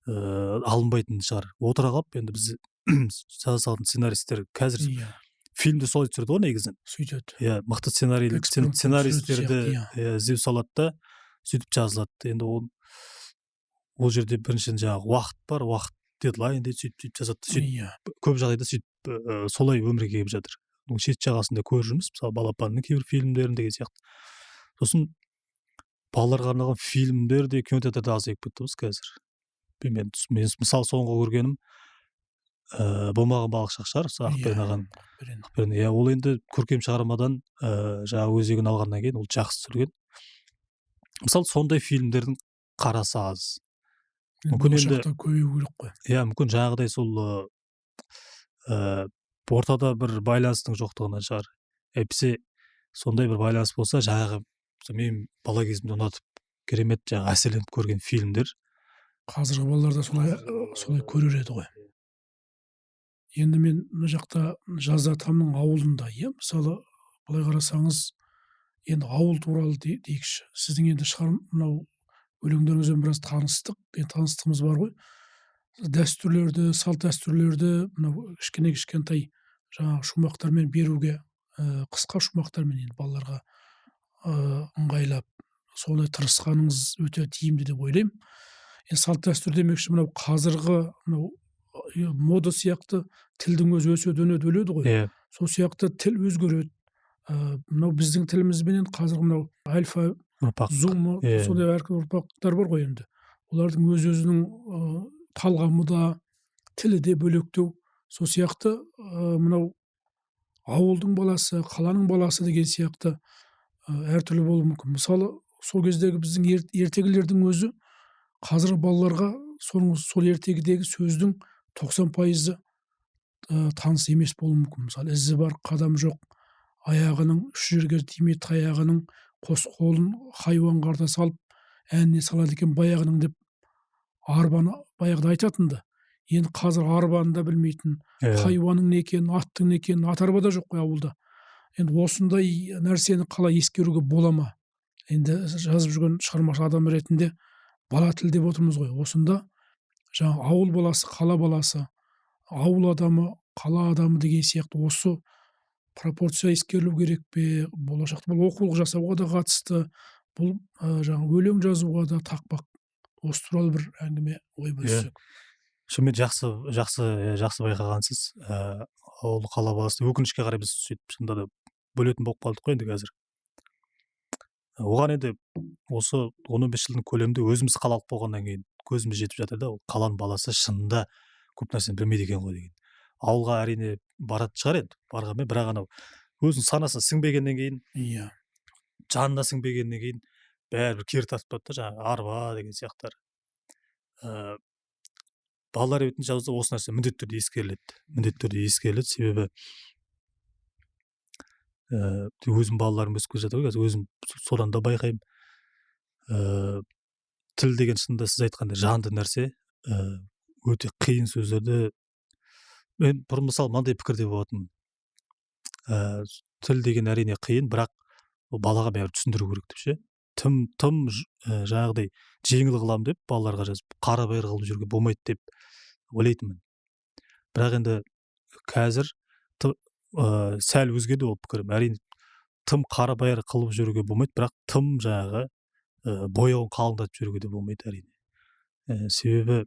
алынбайтын шығар. Отыра қалып енді біз жаза салатын сценаристтер қазір фильмді солай түсірді ғой негізінен. Сөйтеді. Иә, мықты сценарий, сценаристерді, иә, іздеу салады да, сөйтіп жазылады. Енді ол жерде біріншіден жаңағы уақыт бар, уақыт, дедлайн дейді, сөйтіп сөйтіп жазады. Сөйтіп көп жағдайда сөйтіп солай өмірге келіп жатыр. Оның шет жағасында көріп жүрміз, мысалы, «Балапанның» кейбір фильмдерін деген сияқты. Сосын балаларға арналған фильмдер де кинотеатрда азайып кетті ғой қазір. Мен, мысалы, соңғы көргенім «Болмаған балалық шақ» шығар, сол Ақберен ағаның. Ақберен, иә. Ол енді көркем шығармадан жаңағы өзегін алғаннан кейін ол жақсы түсірген. Мысалы, сондай фильмдердің қарасы аз. Мүмкін, енді көбею керек қой. Иә, мүмкін, жаңағыдай сол ортада бір байланыстың жоқтығынан шығар. Әйтпесе сондай бір байланыс болса, жаңағы мен бала кезімде ұнатып, керемет жаңағы әсерленіп көрген фильмдер Қазіргі балалар да солай, солай көрер еді ғой. Енді мен мына жақта Жазды атамның ауылында, иә, мысалы, былай қарасаңыз, енді ауыл туралы дейікші. Сіздің енді шығар мынау өлеңдеріңізбен біраз таныстық, енді таныстығымыз бар ғой. Дәстүрлерді, салт дәстүрлерді мынау кішкене кішкентай жаңағы шумақтармен беруге, қысқа шумақтармен, енді балаларға ыңғайлап солай тырысқаныңыз өте тиімді деп ойлаймын. Енді салт дәстүр демекші, мынау қазіргі мынау мода сияқты тілдің өзі өседі, өнеді, өледі ғой. Сол сияқты тіл өзгереді. Мынау біздің тілімізбенен қазіргі мынау альфа ұрпақ, зум, сондай әртүрлі ұрпақтар бар ғой. Енді олардың өз өзінің талғамы да, тілі де бөлектеу. Сол сияқты мынау ауылдың баласы, қаланың баласы деген сияқты әртүрлі болуы мүмкін. Мысалы, сол кездегі біздің ертегілердің өзі қазіргі балаларға соның, сол ертегідегі сөздің 90%-ы таныс емес болуы мүмкін. Мысалы, «Ізі бар қадам жоқ аяғының, үш жерге тимей таяғының, қос қолын хайуанға арта салып, әніне салады екен баяғының» деп арбаны баяғыда айтатын да. Енді қазір арбаны да білмейтін, хайуанның не екенін, аттың не екенін, ат арба да жоқ қой ауылда. Енді осындай нәрсені қалай ескеруге бола ма? Енді жазып жүрген шығармашыл адам ретінде, бала тіл деп отырмыз ғой, осында жаңа ауыл баласы, қала баласы, ауыл адамы, қала адамы деген сияқты осы пропорция ескерілу керек пе болашақта? Бұл оқулық жасауға да қатысты, бұл жаңа өлең жазуға да тақпақ. Осы туралы бір әңгіме, ой бөліссек. Шынымен жақсы, жақсы, жақсы байқағансыз. Ауыл, қала баласы, өкінішке қарай, біз сөйтіп шынында да бөлетін болып қалдық қой енді қазір. Оған енді осы 10-15 жылдың көлемінде өзіміз қалалық болғаннан кейін көзіміз жетіп жатыр да, ол қаланың баласы шынында көп нәрсені білмейді екен ғой деген. Ауылға, әрине, баратын шығар енді, барғанмен, бірақ анау өзінің санасына сіңбегеннен кейін, жанына сіңбегеннен кейін бәрібір кері тартып тұрады да, жаңағы арба деген сияқтылар. Балалар әдебиетін жазуда осы нәрсе міндетті түрде ескеріледі, міндетті түрде ескеріледі. Себебі Өзім балаларым өсіп келе жатыр ғой қазір, өзім содан да байқаймын. Тіл деген шынында сіз айтқандай жанды нәрсе. Өте қиын сөздерді мен бұрын, мысалы, мынандай пікірде болатынмын. Тіл деген әрине қиын, бірақ ол балаға бәрібір түсіндіру керек деп ше. Тым тым жаңағыдай жеңіл қыламын деп балаларға жазып, қарабайыр қылып жүруге болмайды деп ойлайтынмын. Бірақ енді қазір сәл өзгерді ол пікірім. Әрине, тым қарабайыр қылып жүруге болмайды, бірақ тым жаңағы бояуын қалыңдатып жүруге де болмайды, әрине. Себебі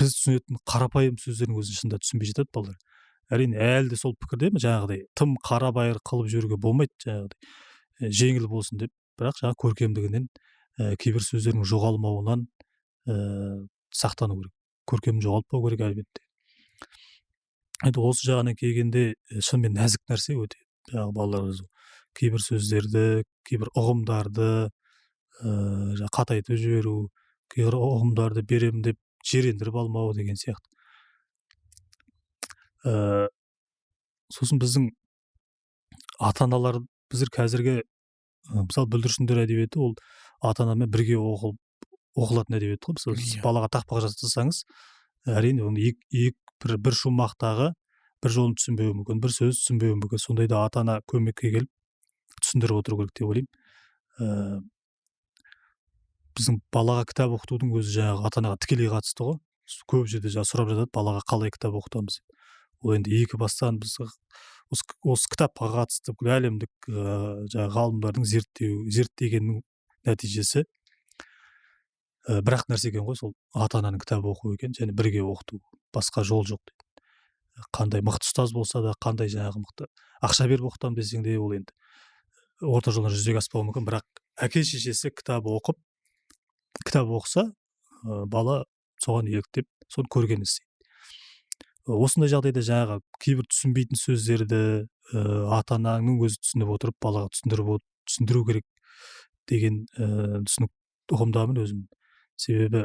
біз түсінетін қарапайым сөздердің өзін шынында түсінбей жатады балалар. Әрине, әлі де сол пікірдемін, жаңағыдай тым қарабайыр қылып жүруге болмайды, жаңағыдай жеңіл болсын деп, бірақ жаңағы көркемдігінен, кейбір сөздердің жоғалмауынан сақтану керек, көркемін жоғалтпау керек, әлбетте. Енді осы жағынан келгенде, шынымен нәзік нәрсе өте жаңағы балаларға жазу. Кейбір сөздерді, кейбір ұғымдарды жаңағы қатайтып жіберу, кейбір ұғымдарды беремін деп жирендіріп алмау деген сияқты. Сосын біздің ата аналар, біздер қазіргі, мысалы, бүлдіршіндер әдебиеті ол ата анамен бірге оқылатын әдебиет қой. Мысалы, сіз балаға тақпақ жасасаңыз, әрине, оны ек, бір шумақтағы бір жолын түсінбеуі мүмкін, бір сөз түсінбеуі мүмкін. Сондайда ата ана көмекке келіп түсіндіріп отыру керек деп ойлаймын. Біздің балаға кітап оқытудың өзі жаңағы ата анаға тікелей қатысты ғой. Көп жерде жаңағы сұрап жатады, балаға қалай кітап оқытамыз деп. Ол енді екі бастан біз осы кітапқа қатысты бүкіл әлемдік жаңағы ғалымдардың зерттегенінің нәтижесі бір ақ нәрсе екен ғой, сол ата ананың кітап оқу екен және бірге оқыту, басқа жол жоқ дейді. Қандай мықты ұстаз болса да, қандай жаңағы мықты ақша беріп оқытамын десең де, ол енді орта жолдан жүзеге аспауы мүмкін. Бірақ әке шешесі кітап оқып, кітап оқыса, бала соған еліктеп, соны көргенін істейді. Осындай жағдайда жаңағы кейбір түсінбейтін сөздерді ата ананың өзі түсініп отырып, балаға түсіндіру керек деген түсінік, ұғымдамын өзім. Себебі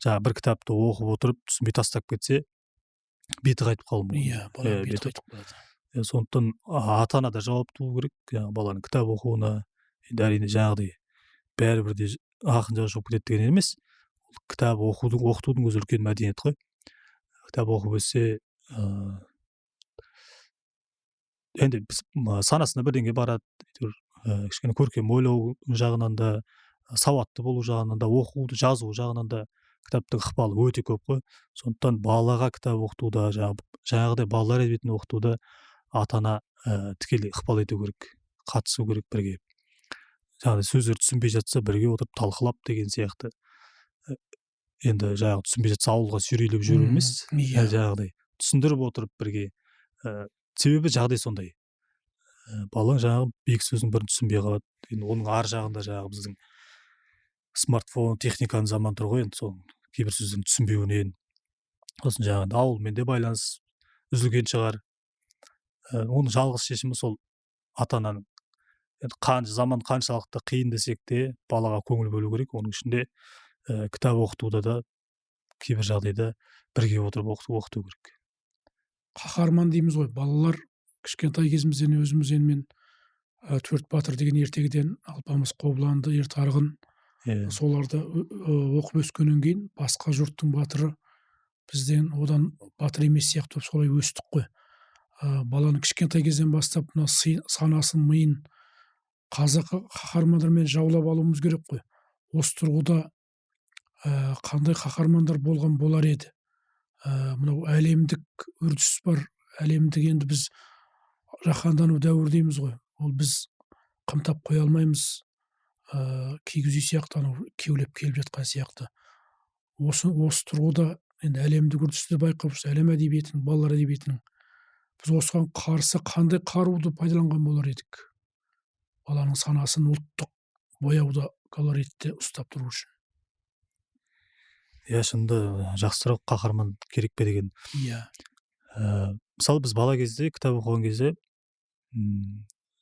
жаңағы бір кітапты оқып отырып, түсінбей тастап кетсе, беті қайтып қалуы мүмкін. Иә, бала беті қайтып қалады. Сондықтан ата ана да жауапты болу керек жаңағы баланың кітап оқуына. Енді, әрине, жаңағыдай бәрібір де ақын жазушы болып кетеді деген емес. Кітап оқудың, оқытудың өзі үлкен мәдениет қой. Кітап оқып өссе, енді біз санасына бірдеңе барады әйтеуір, кішкене көркем ойлау жағынан да, сауатты болу жағынан да, оқуды, жазу жағынан да кітаптың ықпалы өте көп қой. Сондықтан балаға кітап оқытуда, жаңағыдай балалар әдебиетін оқытуда ата ана тікелей ықпал ету керек, қатысу керек бірге. Жаңағыдай сөздер түсінбей жатса, бірге отырып талқылап деген сияқты. Енді жаңағы түсінбей жатса, ауылға сүйрелеп жүру емес, жаңағыдай түсіндіріп отырып бірге. Себебі жағдай сондай, балаң жаңағы екі сөздің бірін түсінбей қалады. Енді оның ар жағында жаңағы біздің смартфон, техниканың заманы тұр ғой. Енді сол кейбір сөздерін түсінбеуінен, сосын жаңағы ауылмен де байланыс үзілген шығар. Оның жалғыз шешімі сол ата ананың енді заман қаншалықты қиын десек те, балаға көңіл бөлу керек. Оның ішінде кітап оқытуда да кейбір жағдайда бірге отырып оқыту керек. Қаһарман дейміз ғой. Балалар кішкентай кезімізден, өзіміз енді мен «Төрт батыр» деген ертегіден, Алпамыс, Қобыланды, Ер Тарғын, соларды оқып өскеннен кейін басқа жұрттың батыры бізден одан батыр емес сияқты болып солай өстік қой. Баланы кішкентай кезден бастап мына санасын, миын қазақы қаһармандармен жаулап алуымыз керек қой. Осы тұрғыда қандай қаһармандар болған болар еді? Мынау әлемдік үрдіс бар, әлемдік, енді біз жаһандану дәуірі дейміз ғой, ол біз қымтап қоя алмаймыз, кигіз үй сияқты анау кеулеп келіп жатқан сияқты. Осы тұрғыда енді әлемдік үрдісті байқап жүрсіз, әлем әдебиетінің, балалар әдебиетінің, біз осыған қарсы қандай қаруды пайдаланған болар едік, баланың санасын ұлттық бояуда, колоритте ұстап тұру үшін? Иә, шынында жақсы сұрақ, қаһарман керек пе деген. Мысалы, біз бала кезде кітап оқыған кезде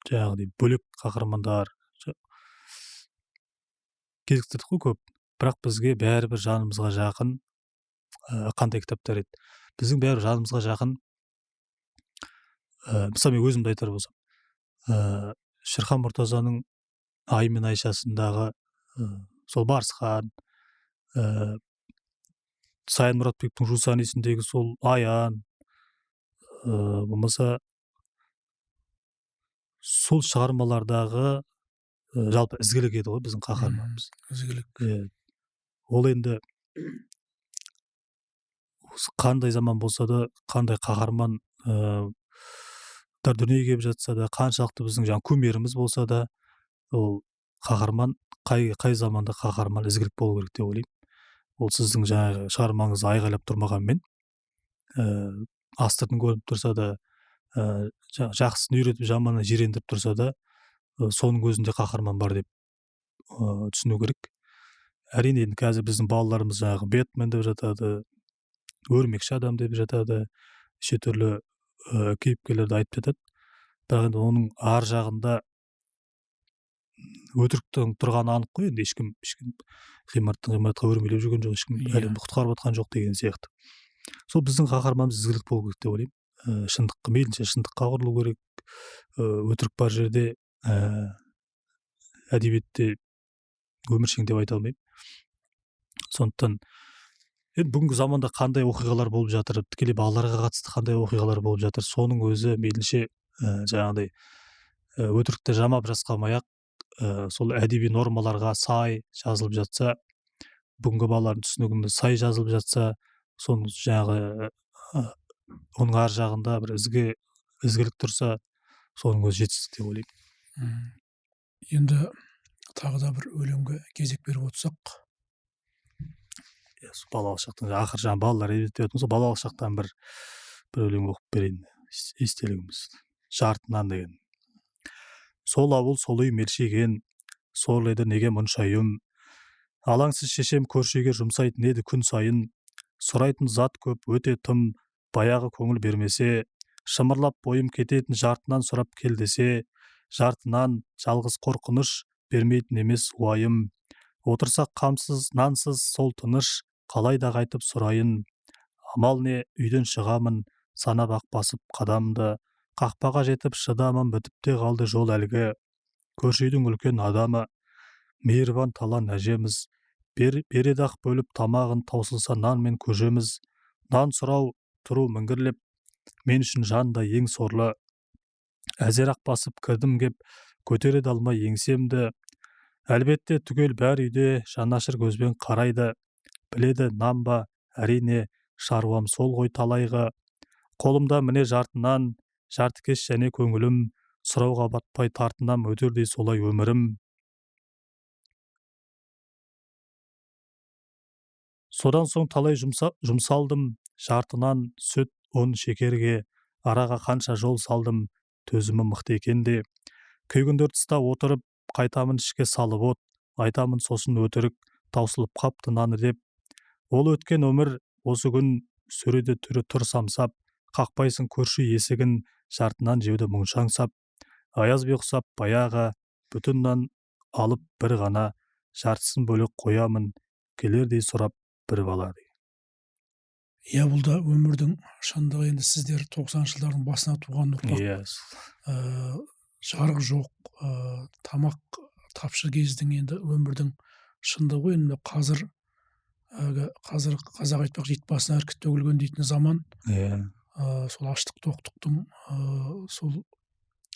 жаңағыдай бөлек қаһармандар кезіктірдік қой көп. Бірақ бізге бәрібір жанымызға жақын қандай кітаптар еді? Біздің бәрібір жанымызға жақын Мысалы, мен өзімді айтар болсам, Шерхан Мұртазаның «Ай мен Айшасындағы» сол Барсхан, Саян Мұратбековтің «Жусанисіндегі» сол Аян, болмаса сол шығармалардағы жалпы ізгілік еді ғой біздің қаһарманымыз. Ізгілік. Ол енді қандай заман болса да, қандай қаһарман дүниеге келіп жатса да, қаншалықты біздің жаңа кумиріміз болса да, ол қаһарман қай заманда қаһарман ізгілік болу керек деп ойлаймын. Ол сіздің жаңағы шығармаңыз айғайлап тұрмағанмен, астыртын көрініп тұрса да, жақсысын үйретіп, жаманын жирендіріп тұрса да, соның өзінде қаһарман бар деп түсіну керек. Әрине, енді қазір біздің балаларымыз жаңағы Бэтмен деп жатады, өрмекші адам деп жатады, неше түрлі кейіпкерлерді айтып жатады. Бірақ енді оның ар жағында өтіріктің тұрғаны анық қой. Енді ешкім ғимараттан ғимаратқа өрмелеп жүрген жоқ, ешкім әлемді құтқарып жатқан жоқ деген сияқты. Сол біздің қаһарманымыз ізгілік болу керек деп ойлаймын. Шындыққа, мейлінше шындыққа құрылу керек. Өтірік бар жерде әдебиетте өміршең деп айта алмаймын. Сондықтан енді бүгінгі заманда қандай оқиғалар болып жатыр, тікелей балаларға қатысты қандай оқиғалар болып жатыр, соның өзі мейлінше жаңағыдай өтірікті жамап жасқамай ақ, сол әдеби нормаларға сай жазылып жатса, бүгінгі балалардың түсінігіне сай жазылып жатса, соның жаңағы оның ар жағында бір ізгілік тұрса, соның өзі жетістік деп ойлаймын. Енді тағы да бір өлеңге кезек беріп отырсақ. Балалық шақтан, ақыр жаңа балалар әдебиеті деп отырмыз ғой, балалық шақтан бір өлең оқып берейін, естелігіміз. «Жартынан» деген. Сол ауыл, сол үй мелшиген, сорлы еді неге мұншайым. Алаңсыз шешем көрші үйге жұмсайтын еді күн сайын. Сұрайтын зат көп, өте тым, баяғы көңіл бермесе, шымырлап бойым кететін жартынан сұрап кел десе, жартынан жалғыз қорқыныш бермейтін емес уайым. Отырсақ қамсыз, нансыз, сол тыныш, қалай да қайтып сұрайын. Амал не, үйден шығамын, санап ақ басып қадамды. Қақпаға жетіп шыдамым бітіп те қалды жол әлгі. Көрші үйдің үлкен адамы, мейірбан талан әжеміз, береді ақ бөліп тамағын, таусылса нан мен көжеміз. Нан сұрау тұру міңгірлеп, мен үшін жанда ең сорлы. Әзер ақ басып кірдім кеп, көтере алмай еңсемді. Әлбетте түгел бәр үйде жанашыр көзбен қарайды. Біледі нан ба, әрине, шаруам сол ғой талайғы. Қолымда міне жартынан, жартыкеш және көңілім, сұрауға батпай тартынам өтердей солай өмірім. Содан соң талай жұмсалдым, жартынан сүт, ұн, шекерге, араға қанша жол салдым, төзімі мықты екен де. Күйгіндер тыста отырып, қайтамын ішке салып от, айтамын сосын өтірік, таусылып қапты наны деп. Ол өткен өмір осы күн сөреде түрі тұр самсап, қақпайсың көрші есігін, жартынан жеуді мұңша аңсап. Аяз би ұқсап баяғы, бүтін нан алып бір ғана, жартысын бөлек қоямын, келердей сұрап бір бала. Иә, бұл да өмірдің шындығы. Енді сіздер 90-шы жылдардың басына туған ұрпақ. Иә. Жарық жоқ, тамақ тапшы кездің енді өмірдің шындығы ғой. Енді қазір қазақ айтпақ, ит басына іркіт төгілген дейтін заман. Иә. Сол аштық тоқтықтың сол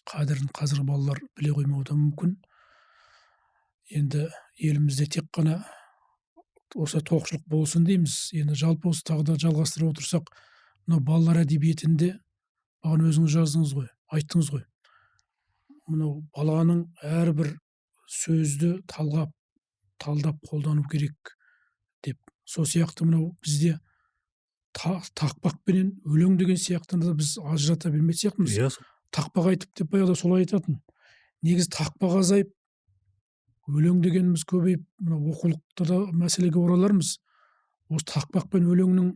қадірін қазір балалар біле қоймауы да мүмкін. Енді елімізде тек қана осы тоқшылық болсын дейміз. Енді жалпы осы тағы да жалғастырып отырсақ, мынау балалар әдебиетінде бағана өзіңіз жаздыңыз ғой, айттыңыз ғой. Мынау баланың әрбір сөзді талғап, талдап қолдану керек деп. Сол сияқты мынау бізде тақпақ пенен өлең деген сияқтыны да біз ажырата білмейтін сияқтымыз. Иә. Тақпақ айтып деп баяғыда солай айтатын. Негізі тақпақ азайып, өлең дегеніміз көбейіп, мына оқулықта да мәселеге оралармыз. Осы тақпақ пен өлеңнің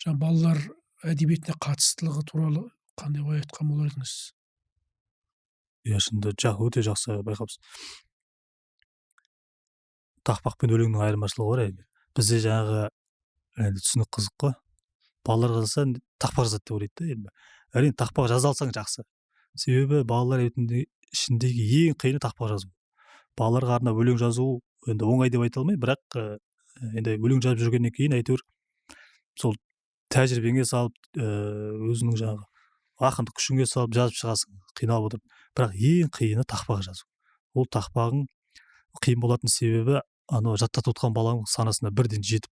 жаңа балалар әдебиетіне қатыстылығы туралы қандай ой айтқан болар едіңіз? Иә, шынында өте жақсы байқапсыз. Тақпақ пен өлеңнің айырмашылығы бар енді. Бізде жаңағы енді түсінік қызық қой. Балалар жазса тақпақ жазады деп ойлайды да енді. Әрине, тақпақ жаза алсаң жақсы. Себебі балалар әдебиетінде ішіндегі ең қиыны тақпақ жазу. Балаларға арнап өлең жазу енді оңай деп айта алмаймын, бірақ енді өлең жазып жүргеннен кейін әйтеуір сол тәжірибеңе салып, өзіңнің жаңағы ақындық күшіңе салып жазып шығасың, қиналып отырып. Бірақ ең қиыны тақпақ жазу. Ол тақпағың қиын болатын себебі анау жаттатып отқан баланың санасына бірден жетіп,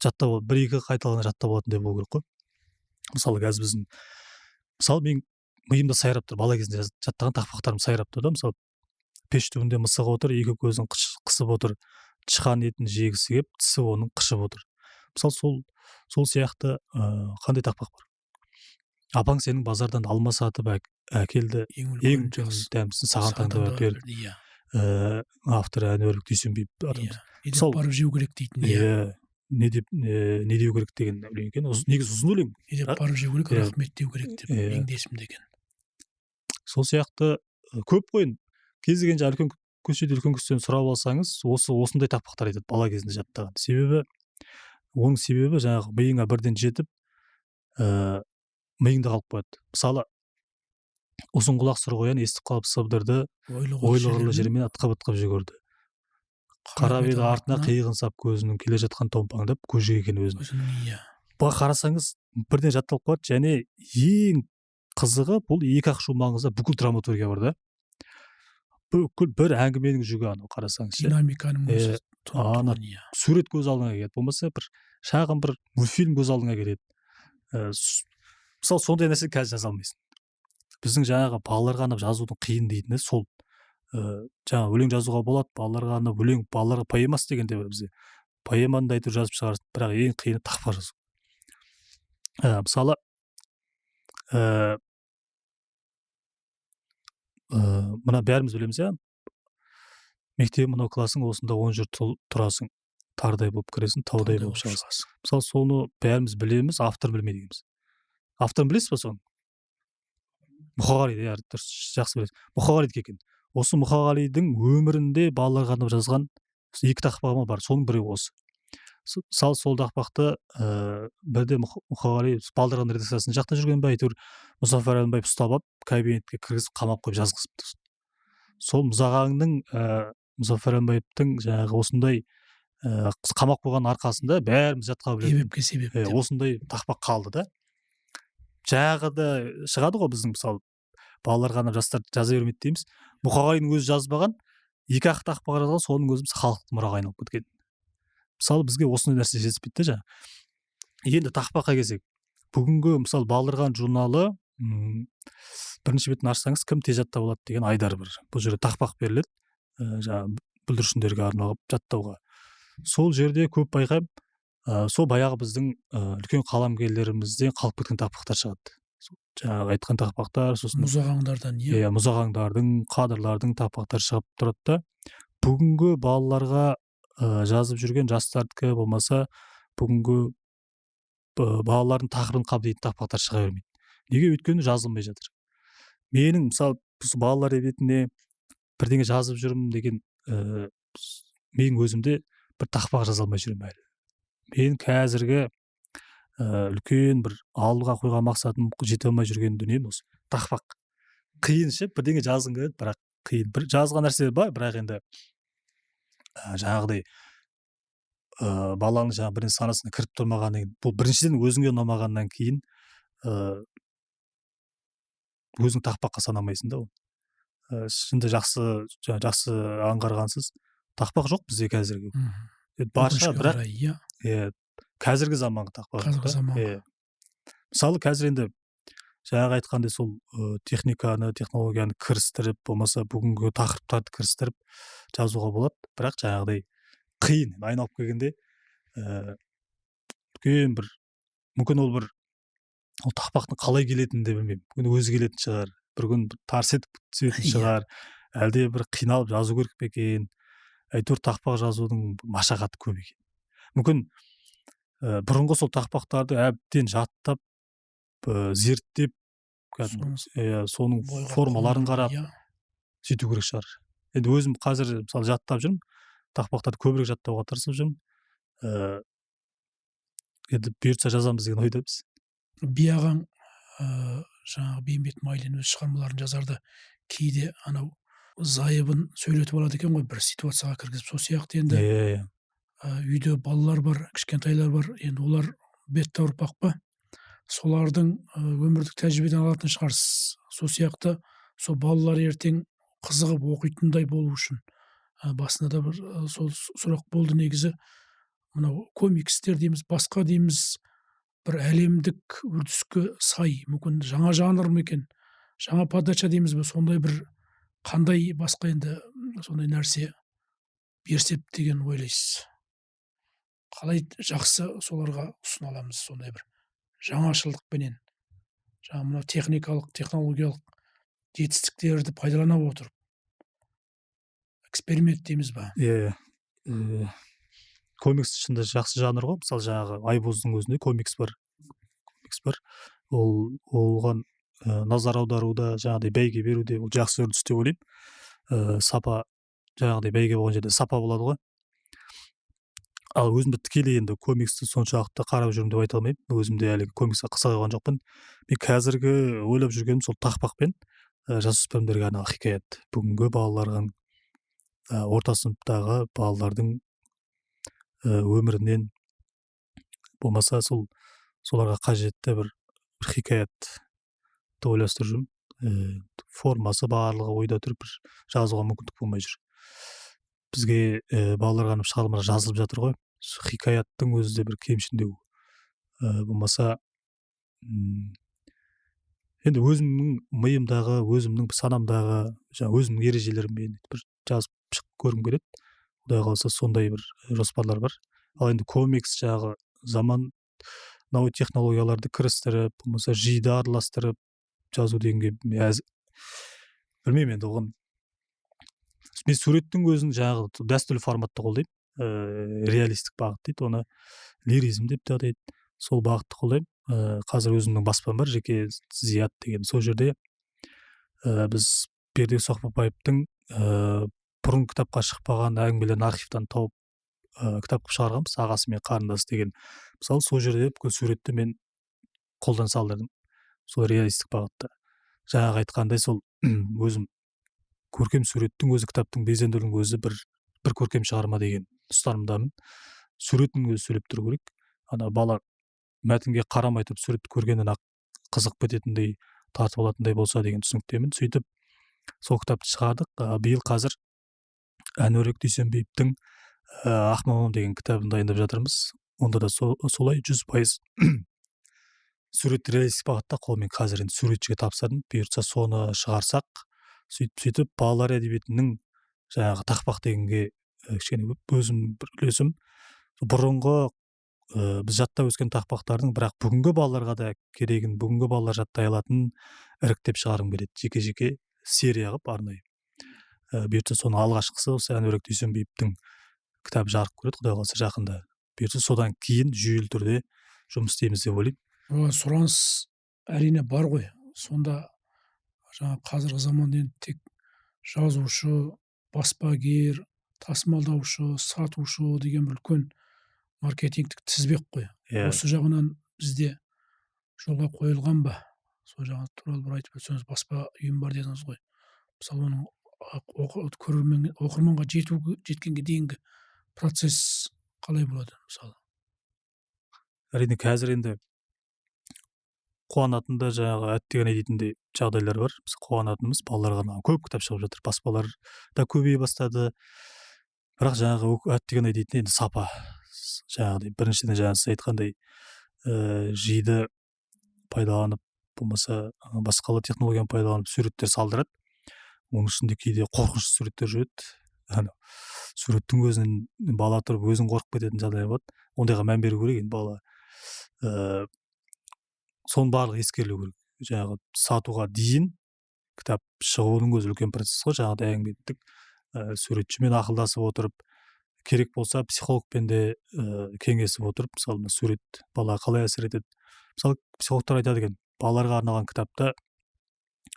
жаттап, бір екі қайталана жаттап алатындай болу керек қой. Мысалы, қазір біздің, мысалы, мен миымда сайрап тұр, бала кезінде жаттаған тақпақтарым сайрап тұр да. Мысалы, пеш түбінде мысық отыр, екі көзін қысып отыр, тышқан етін жегісі кеп, тісі оның қышып отыр. Мысалы, сол сияқты қандай тақпақ бар? Апаң сенің базардан алма сатып әкелді, ең ең үлкен жақсы дәмдісін саған таңдап әперді. Авторы Әнуарбек Дүйсенбиев иә, не деп Мысалы- барып жеу керек дейтін, иә. Иә, не деп, не деу керек деген өлең екен. Негізі ұзын өлең. Не деп бірақ- барып жеу керек, рахмет деу керек деп, ең есімде екен. Сол сияқты көп қой енді. Кез келген жаңағы үлкен көшеде үлкен кісіден сұрап алсаңыз, осындай тақпақтар айтады бала кезінде жаттаған. Себебі оның себебі жаңағы миыңа бірден жетіп, миыңда қалып қояды. Мысалы, ұзын құлақ сұр қоян естіп қалып сыбдырды, ойлы ойлы жермен атқып атқып жүгірді. Қарап еді артына, қиығын сап көзінің, келе жатқан томпаңдап көжек екен өзінің. Өзінің, иә. Бұға қарасаңыз, бірден жатталып қалады. Және ең қызығы, бұл екі ақ шумағыңызда бүкіл драматургия бар да, бүкіл бір әңгіменің жүгі анау, қарасаңыз ше. Динамиканың өзі тұнып ана тұрған, иә. Сурет көз алдыңа келеді, болмаса бір шағын бір мультфильм көз алдыңа келеді. Мысалы, сондай нәрсе қазір жаза алмайсың. Біздің жаңағы балаларға арнап жазудың қиын дейтіні сол. Жаңағы өлең жазуға болады балаларға арнап, өлең, балаларға поэмасы деген де бар бізде, поэманы да әйтеуір жазып шығарсың, бірақ ең қиыны тақпақ жазу. Мысалы, мына бәріміз білеміз, иә, мектебім мынау, классың осында, он жыл тұрасың, тардай болып кіресің, таудай болып шығасың. Мысалы, соны бәріміз білеміз, авторын білмейді екенбіз. Авторын білесіз ба соның? Мұқағали, иә, дұрыс, жақсы білесіз, Мұқағалидікі екен. Осы Мұқағалидың өмірінде балаларға арнап жазған екі тақпағы бар, соның біреуі осы. Мысалы, сол тақпақты бірде Мұқағали Балдырған редакциясының жақта жүрген бе, әйтеуір Мұзафар Әлімбаев ұстап алып, кабинетке кіргізіп, қамап қойып жазғызыпты. Сол Мұзағаңның, Мұзафар Әлімбаевтың жаңағы осындай қамап қойған арқасында бәріміз жатқа білетін Себепке себеп деп. Осындай тақпақ қалды да. Жаңағы да шығады ғой біздің, мысалы, балаларға арнап жастар жаза бермейді дейміз. Мұқағалидың өзі жазбаған, екі ақ тақпақ жазған, соның өзі халықтық мұраға айналып кеткен. Мысалы, бізге осындай нәрсе жетіспейді да жаңағы. Енді тақпаққа келсек, бүгінгі, мысалы, Балдырған журналы, бірінші бетін ашсаңыз, «Кім тез жаттап алады» деген айдар бар. Бұл жерде тақпақ беріледі, жаңағы бүлдіршіндерге арналып жаттауға. Сол жерде көп байқаймын, сол баяғы біздің үлкен қаламгерлерімізден қалып кеткен тақпақтар шығады. Сол жаңағы айтқан тақпақтар, сосын Мұзағаңдардан, иә. Иә, Мұзағаңдардың, Қадырлардың тақпақтары шығып тұрады да. Бүгінгі балаларға жазып жүрген жастардікі, болмаса бүгінгі балалардың тақырыбын қамтитын тақпақтар шыға бермейді. Неге? Өйткені жазылмай жатыр. Менің, мысалы, осы балалар әдебиетіне бірдеңе жазып жүрмін деген, менің өзімде бір тақпақ жаза алмай жүрмін әлі. Мен қазіргі үлкен бір алдыға қойған мақсатым, жете алмай жүрген дүнием осы тақпақ. Қиын ше, бірдеңе жазғың келеді, бірақ қиын. Бір жазған нәрсе бар, бірақ енді жаңағыдай баланың жаңағы бірінші санасына кіріп тұрмағаннан кейін, бұл біріншіден өзіңе ұнамағаннан кейін, өзің тақпаққа санамайсың да оны. Шынында жақсы, жақсы аңғарғансыз, тақпақ жоқ бізде қазіргі. Бар шығар, Өкінішке бірақ қарай, иә. Иә, қазіргі заманғы тақпақ жоқ Қазіргі та. заманғы. Иә. Мысалы, қазір енді жаңағы айтқандай сол техниканы, технологияны кірістіріп, болмаса бүгінгі тақырыптарды кірістіріп жазуға болады, бірақ жаңағыдай қиын. Айналып келгенде, үлкен бір, мүмкін ол бір, ол тақпақтың қалай келетінін де білмеймін. Мүмкін өзі келетін шығар, бір күн бір тарс етіп түсетін шығар, әлде бір қиналып жазу керек пе екен. Әйтеуір тақпақ жазудың машақаты көп екен. Мүмкін бұрынғы сол тақпақтарды әбден жаттап, зерттеп, кәдімгі, иә, соның бойға формаларын қондырып, қарап сөйту керек шығар. Енді өзім қазір, мысалы, жаттап жүрмін, тақпақтарды көбірек жаттауға тырысып жүрмін. Енді бұйыртса жазамыз деген ойдамыз. Би ағаң Жаңағы Бейімбет Майлин өз шығармаларын жазарда кейде анау зайыбын сөйлетіп алады екен ғой, бір ситуацияға кіргізіп. Сол сияқты енді иә иә үйде балалар бар, кішкентайлар бар, енді олар бетті ұрпақ па, солардың өмірлік тәжірибеден алатын шығарсыз. Сол сияқты сол балалар ертең қызығып оқитындай болу үшін, басында да бір сол сұрақ болды негізі. Мынау комикстер дейміз, басқа дейміз, бір әлемдік үрдіске сай, мүмкін жаңа жанр ма екен, жаңа подача дейміз бе, сондай бір қандай басқа енді сондай нәрсе берсек деген ойлайсыз? Қалай жақсы соларға ұсына аламыз сондай бір жаңашылдықпенен, жаңа мынау техникалық, технологиялық жетістіктерді пайдалана отырып, эксперимент дейміз ба? Иә, иә. Комикс шынында жақсы жанр ғой. Мысалы, жаңағы Айбоздың өзінде комикс бар, комикс бар. Ол оған назар аударуда, жаңағыдай бәйге беруде ол жақсы үрдіс деп ойлаймын. Сапа, жаңағыдай бәйге болған жерде сапа болады ғой. Ал өзімді тікелей енді комиксті соншалықты қарап жүрмін деп айта алмаймын. Өзім де әлі комикске қызыға қойған жоқпын. Мен қазіргі ойлап жүргенім сол тақпақ пен жасөспірімдерге арналған хикаят. Бүгінгі балаларға, орта сыныптағы балалардың өмірінен болмаса сол соларға қажетті бір хикаятты ойластырып жүрмін. Формасы барлығы ойда тұр, бір жазуға мүмкіндік болмай жүр. Бізге балаларға арнап шығармалар жазылып жатыр ғой, хикаяттың өзі де бір кемшіндеу. Болмаса енді өзімнің миымдағы, өзімнің санамдағы, жаңа өзімнің ережелеріммен бір жазып шығып көргім келеді. Құдай қаласа, сондай бір жоспарлар бар. Ал енді комикс жағы, заманауи технологияларды кірістіріп, болмаса ЖИ-ді араластырып жазу дегенге білмеймін енді оған. Мен суреттің өзін жаңағы дәстүрлі форматта қолдаймын. Реалистік бағыт дейді оны, лиризм деп те атайды, сол бағытты қолдаймын. Қазір өзімнің баспам бар жеке, Зият деген. Сол жерде біз Бердібек Соқпақбаевтың бұрын кітапқа шықпаған әңгімелерін архивтан тауып, кітап қылып шығарғанбыз, «Ағасы мен қарындасы» деген. Мысалы, сол жерде бүкіл суретті мен қолдан салдырдым сол реалистік бағытта. Жаңағы айтқандай, сол өзім көркем суреттің өзі, кітаптың безендірудің өзі бір көркем шығарма деген ұстанымдамын. Суреттің өзі сөйлеп тұру керек. Ана бала мәтінге қарамай тұрып суретті көргеннен ақ қызығып кететіндей, тартып алатындай болса деген түсініктемін. Сөйтіп сол кітапты шығардық. Биыл қазір Әнуарбек Дүйсенбиевтің «Ақ мамам» деген кітабын дайындап жатырмыз. Онда да солай 100% сурет реалистік бағытта, қолмен. Қазір енді суретшіге тапсырдым. Бұйыртса, соны шығарсақ, сөйтіп балалар әдебиетінің жаңағы тақпақ дегенге кішкене өзім бір үлесім, бұрынғы біз жаттап өскен тақпақтардың, бірақ бүгінгі балаларға да керегін, бүгінгі балалар жаттай алатын іріктеп шығарғым келеді, жеке жеке серия қылып арнайы. Бұйыртса, соның алғашқысы осы Әнуарбек Дүйсенбиевтің кітабы жарық көреді, құдай қаласа, жақында. Бұйыртса, содан кейін жүйелі түрде жұмыс істейміз деп ойлаймын. Оған сұраныс әрине бар ғой. Сонда жаңа қазіргі заманда енді тек жазушы, баспагер, тасымалдаушы, сатушы деген бір үлкен маркетингтік тізбек қой. Иә. Осы жағынан бізде жолға қойылған ба? Сол жағы туралы бір айтып өтсеңіз. Баспа үйім бар дедіңіз ғой. Мысалы, оның көрермен, оқырманға жету, жеткенге дейінгі процесс қалай болады, мысалы? Әрине, қазір енді қуанатын да, жаңағы әттеген ай дейтіндей жағдайлар бар. Біз қуанатынымыз, балаларға арналған көп кітап шығып жатыр, баспалар да көбейе бастады. Бірақ жаңағы әттеген ай дейтін енді сапа. Жаңағыдай, біріншіден, жаңа сіз айтқандай, ЖИ-ді пайдаланып, болмаса басқалы технологияны пайдаланып суреттер салдырады. Оның ішінде кейде қорқынышты суреттер жүреді. Ана суреттің өзінен бала тұрып өзің қорқып кететін жағдайлар болады. Ондайға мән беру керек енді бала. Соның барлығы ескерілу керек. Жаңағы сатуға дейін кітап шығуының өзі үлкен процесс қой. Жаңағыдай әңгіме еттік, суретшімен ақылдасып отырып, керек болса психологпен де кеңесіп отырып. Мысалы, мына сурет балаға қалай әсер етеді? Мысалы, психологтар айтады екен, балаларға арналған кітапта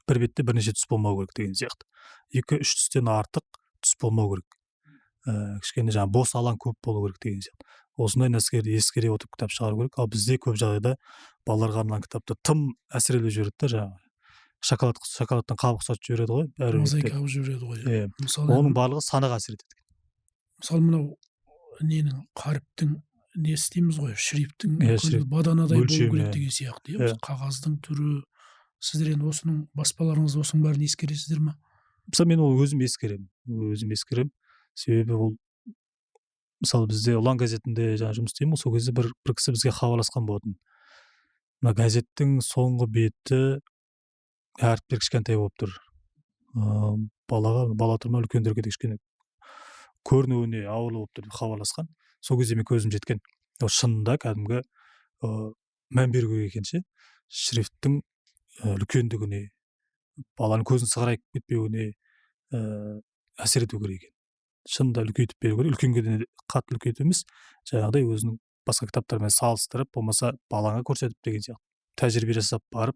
бір бетте бірнеше түс болмау керек деген сияқты, екі үш түстен артық түс болмау керек, кішкене жаңағы бос алаң көп болу керек деген сияқты. Осындай нәрселерді ескере отырып кітап шығару керек. Ал бізде көп жағдайда балаларға арналған кітапты тым әсірелеп жібереді да, жаңағы шоколадтан қабық ұқсатып жібереді ғой, бәрі мозаика қылып жібереді ғой. Иә, мысалы, оның барлығы санаға әсер етеді. Мысалы, мынау ненің, қаріптің несі дейміз ғой, шрифттің Иә, шрифт. Баданадай болу Өлшемі. керек деген сияқты, иә. Иә. Қағаздың түрі. Сіздер енді осының баспаларыңызда осының бәрін ескересіздер ме? Мысалы, мен ол өзім ескеремін, өзім ескеремін. Себебі ол, мысалы, бізде «Ұлан» газетінде жаңа жұмыс істеймін ғой, сол кезде бір кісі бізге хабарласқан болатын: мына газеттің соңғы беті әріптер кішкентай болып тұр, балаға, бала тұр ма, үлкендерге де кішкене көрінуіне ауырлау болып тұр деп хабарласқан. Сол кезде мен көзім жеткен, ол шынында кәдімгі мән беру керек екен ше, шрифттің үлкендігіне, баланың көзін сығырайып кетпеуіне әсер ету керек екен. Шынында үлкейтіп беру керек. Үлкенге де қатты үлкейту емес, жаңағыдай өзінің басқа кітаптармен салыстырып, болмаса балаңа көрсетіп деген сияқты, тәжірибе жасап барып,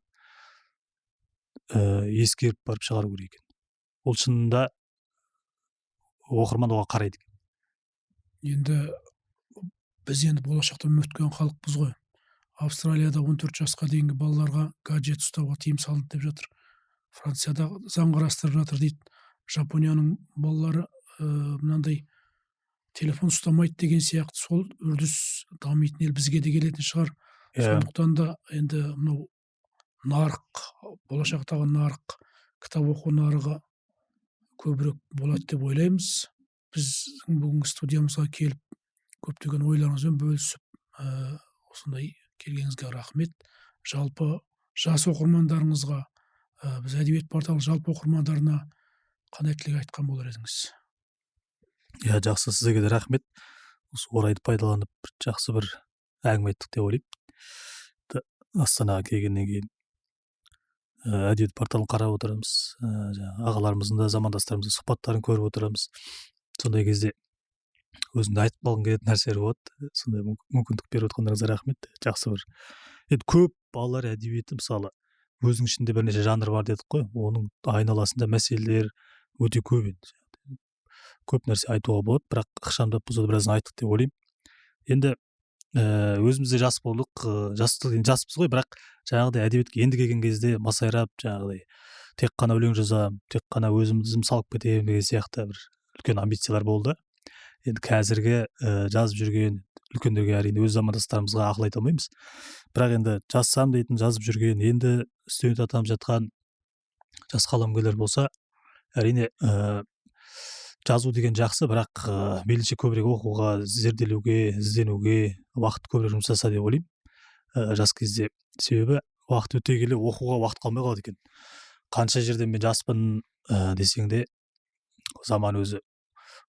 ескеріп барып шығару керек екен. Ол шынында оқырман оған қарайды екен. Енді біз енді болашақта үміт күткен халықпыз ғой. Австралияда 14 жасқа дейінгі балаларға гаджет ұстауға тыйым салынды деп жатыр. Францияда заң қарастырып жатыр дейді. Жапонияның балалары мынандай телефон ұстамайды деген сияқты. Сол үрдіс дамитын ел бізге де келетін шығар. Сондықтан да енді мынау нарық, болашақтағы нарық, кітап оқу нарығы көбірек болады деп ойлаймыз. Біздің бүгінгі студиямызға келіп, көптеген ойларыңызбен бөлісіп, осындай келгеніңізге рахмет. Жалпы жас оқырмандарыңызға, біз әдебиет порталы жалпы оқырмандарына қандай тілек айтқан болар едіңіз? Иә, жақсы, сізге де рахмет. Осы орайды пайдаланып, бір жақсы бір әңгіме айттық деп ойлаймын. Астанаға келгеннен кейін әдебиет порталын қарап отырамыз, жаңағы ағаларымыздың да, замандастарымыздың сұхбаттарын көріп отырамыз. Сондай кезде өзіңде айтып қалғың келетін нәрселер болады. Сондай мүмкіндік беріп отырғандарыңызға рахмет. Жақсы бір, енді көп балалар әдебиеті, мысалы, өзінің ішінде бірнеше жанр бар дедік қой, оның айналасында мәселелер өте көп. Енді көп нәрсе айтуға болады, бірақ ықшамдап болса да біразын айттық деп ойлаймын. Енді өзіміз де жас болдық, жастық, енді жаспыз ғой, бірақ жаңағыдай әдебиетке енді келген кезде масайрап, жаңағыдай тек қана өлең жазамын, тек қана өзім ізім салып кетемін деген сияқты бір үлкен амбициялар болды. Енді қазіргі жазып жүрген үлкендерге, әрине, өз замандастарымызға ақыл айта алмаймыз, бірақ енді жазсам дейтін, жазып жүрген, енді студент атанып жатқан жас қаламгерлер болса, әрине, жазу деген жақсы, бірақ мейлінше көбірек оқуға, зерделеуге, ізденуге уақыт көбірек жұмсаса деп ойлаймын жас кезде. Себебі уақыт өте келе оқуға уақыт қалмай қалады екен. Қанша жерден мен жаспын десең де, заман өзі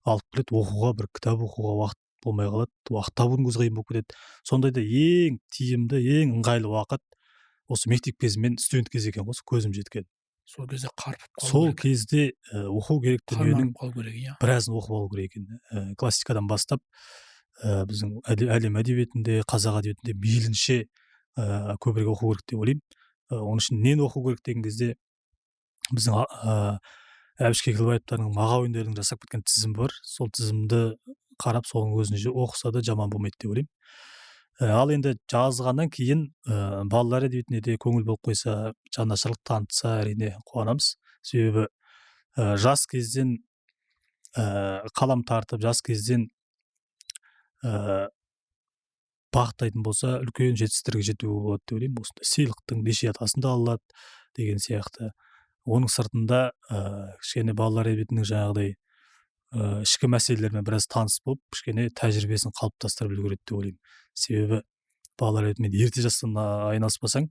алып келеді, оқуға, бір кітап оқуға уақыт болмай қалады, уақыт табудың өзі қиын болып кетеді. Сондайда ең тиімді, ең ыңғайлы уақыт осы мектеп кезі мен студент кезі екен ғой, осы көзім жеткен. Сол кезде қарпып қалу Сол керек. кезде оқу керек дүниенің Қарманып қалу керек, иә. біразын оқып алу керек екен. Классикадан бастап, біздің әлем әдебиетінде, қазақ әдебиетінде мейлінше көбірек оқу керек деп ойлаймын. Оның үшін нені оқу керек деген кезде, біздің Әбіш Кекілбаевтардың, Мағауиндердің жасап кеткен тізімі бар. Сол тізімді қарап, соның өзін оқыса да жаман болмайды деп ойлаймын. Ал енді жазғаннан кейін балалар әдебиетіне де көңіл бөліп қойса, жанашырлық танытса, әрине, қуанамыз. Себебі жас кезден қалам тартып, жас кезден бағыттайтын болса, үлкен жетістіктерге жетуге болады деп ойлаймын. Осындай сыйлықтың неше атасын да ала алады деген сияқты. Оның сыртында кішкене балалар әдебиетінің жаңағыдай ішкі мәселелермен біраз таныс болып, кішкене тәжірибесін қалыптастырып үлгереді деп ойлаймын. Себебі балалар әдебиетімен ерте жастан айналыспасаң,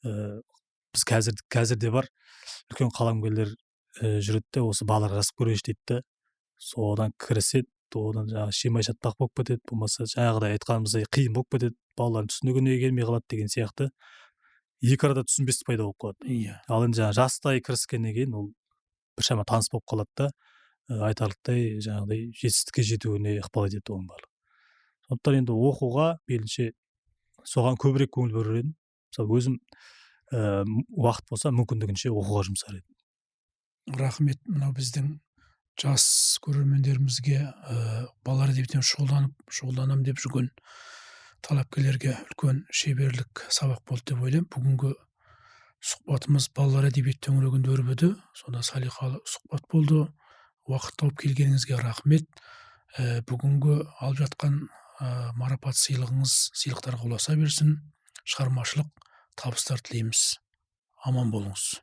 біз қазір де бар үлкен қаламгерлер жүреді де, осы балаларға жазып көрейінші дейді де, содан кіріседі, одан жаңағы шимай шатпақ болып кетеді, болмаса жаңағыдай айтқанымыздай қиын болып кетеді, балалардың түсінігіне келмей қалады деген сияқты, екі арада түсінбестік пайда болып қалады. Ал енді жаңағы жастай кіріскеннен кейін ол біршама таныс болып қалады да, айтарлықтай жаңағыдай жетістікке жетуіне ықпал етеді оның барлығы. Сондықтан енді оқуға мейлінше соған көбірек көңіл бөлер едім. Мысалы, өзім уақыт болса, мүмкіндігінше оқуға жұмсар едім. Рахмет. Мынау біздің Жас көрермендерімізге, балалар әдебиетімен шұғылданамын деп жүрген талапкерлерге үлкен шеберлік сабақ болды деп ойлаймын. Бүгінгі сұхбатымыз балалар әдебиеті төңірегінде өрбіді. Сонда салиқалы сұхбат болды. Уақыт тауып келгеніңізге рахмет. Бүгінгі алып жатқан марапат сыйлығыңыз сыйлықтарға ұласа берсін. Шығармашылық табыстар тілейміз. Аман болыңыз.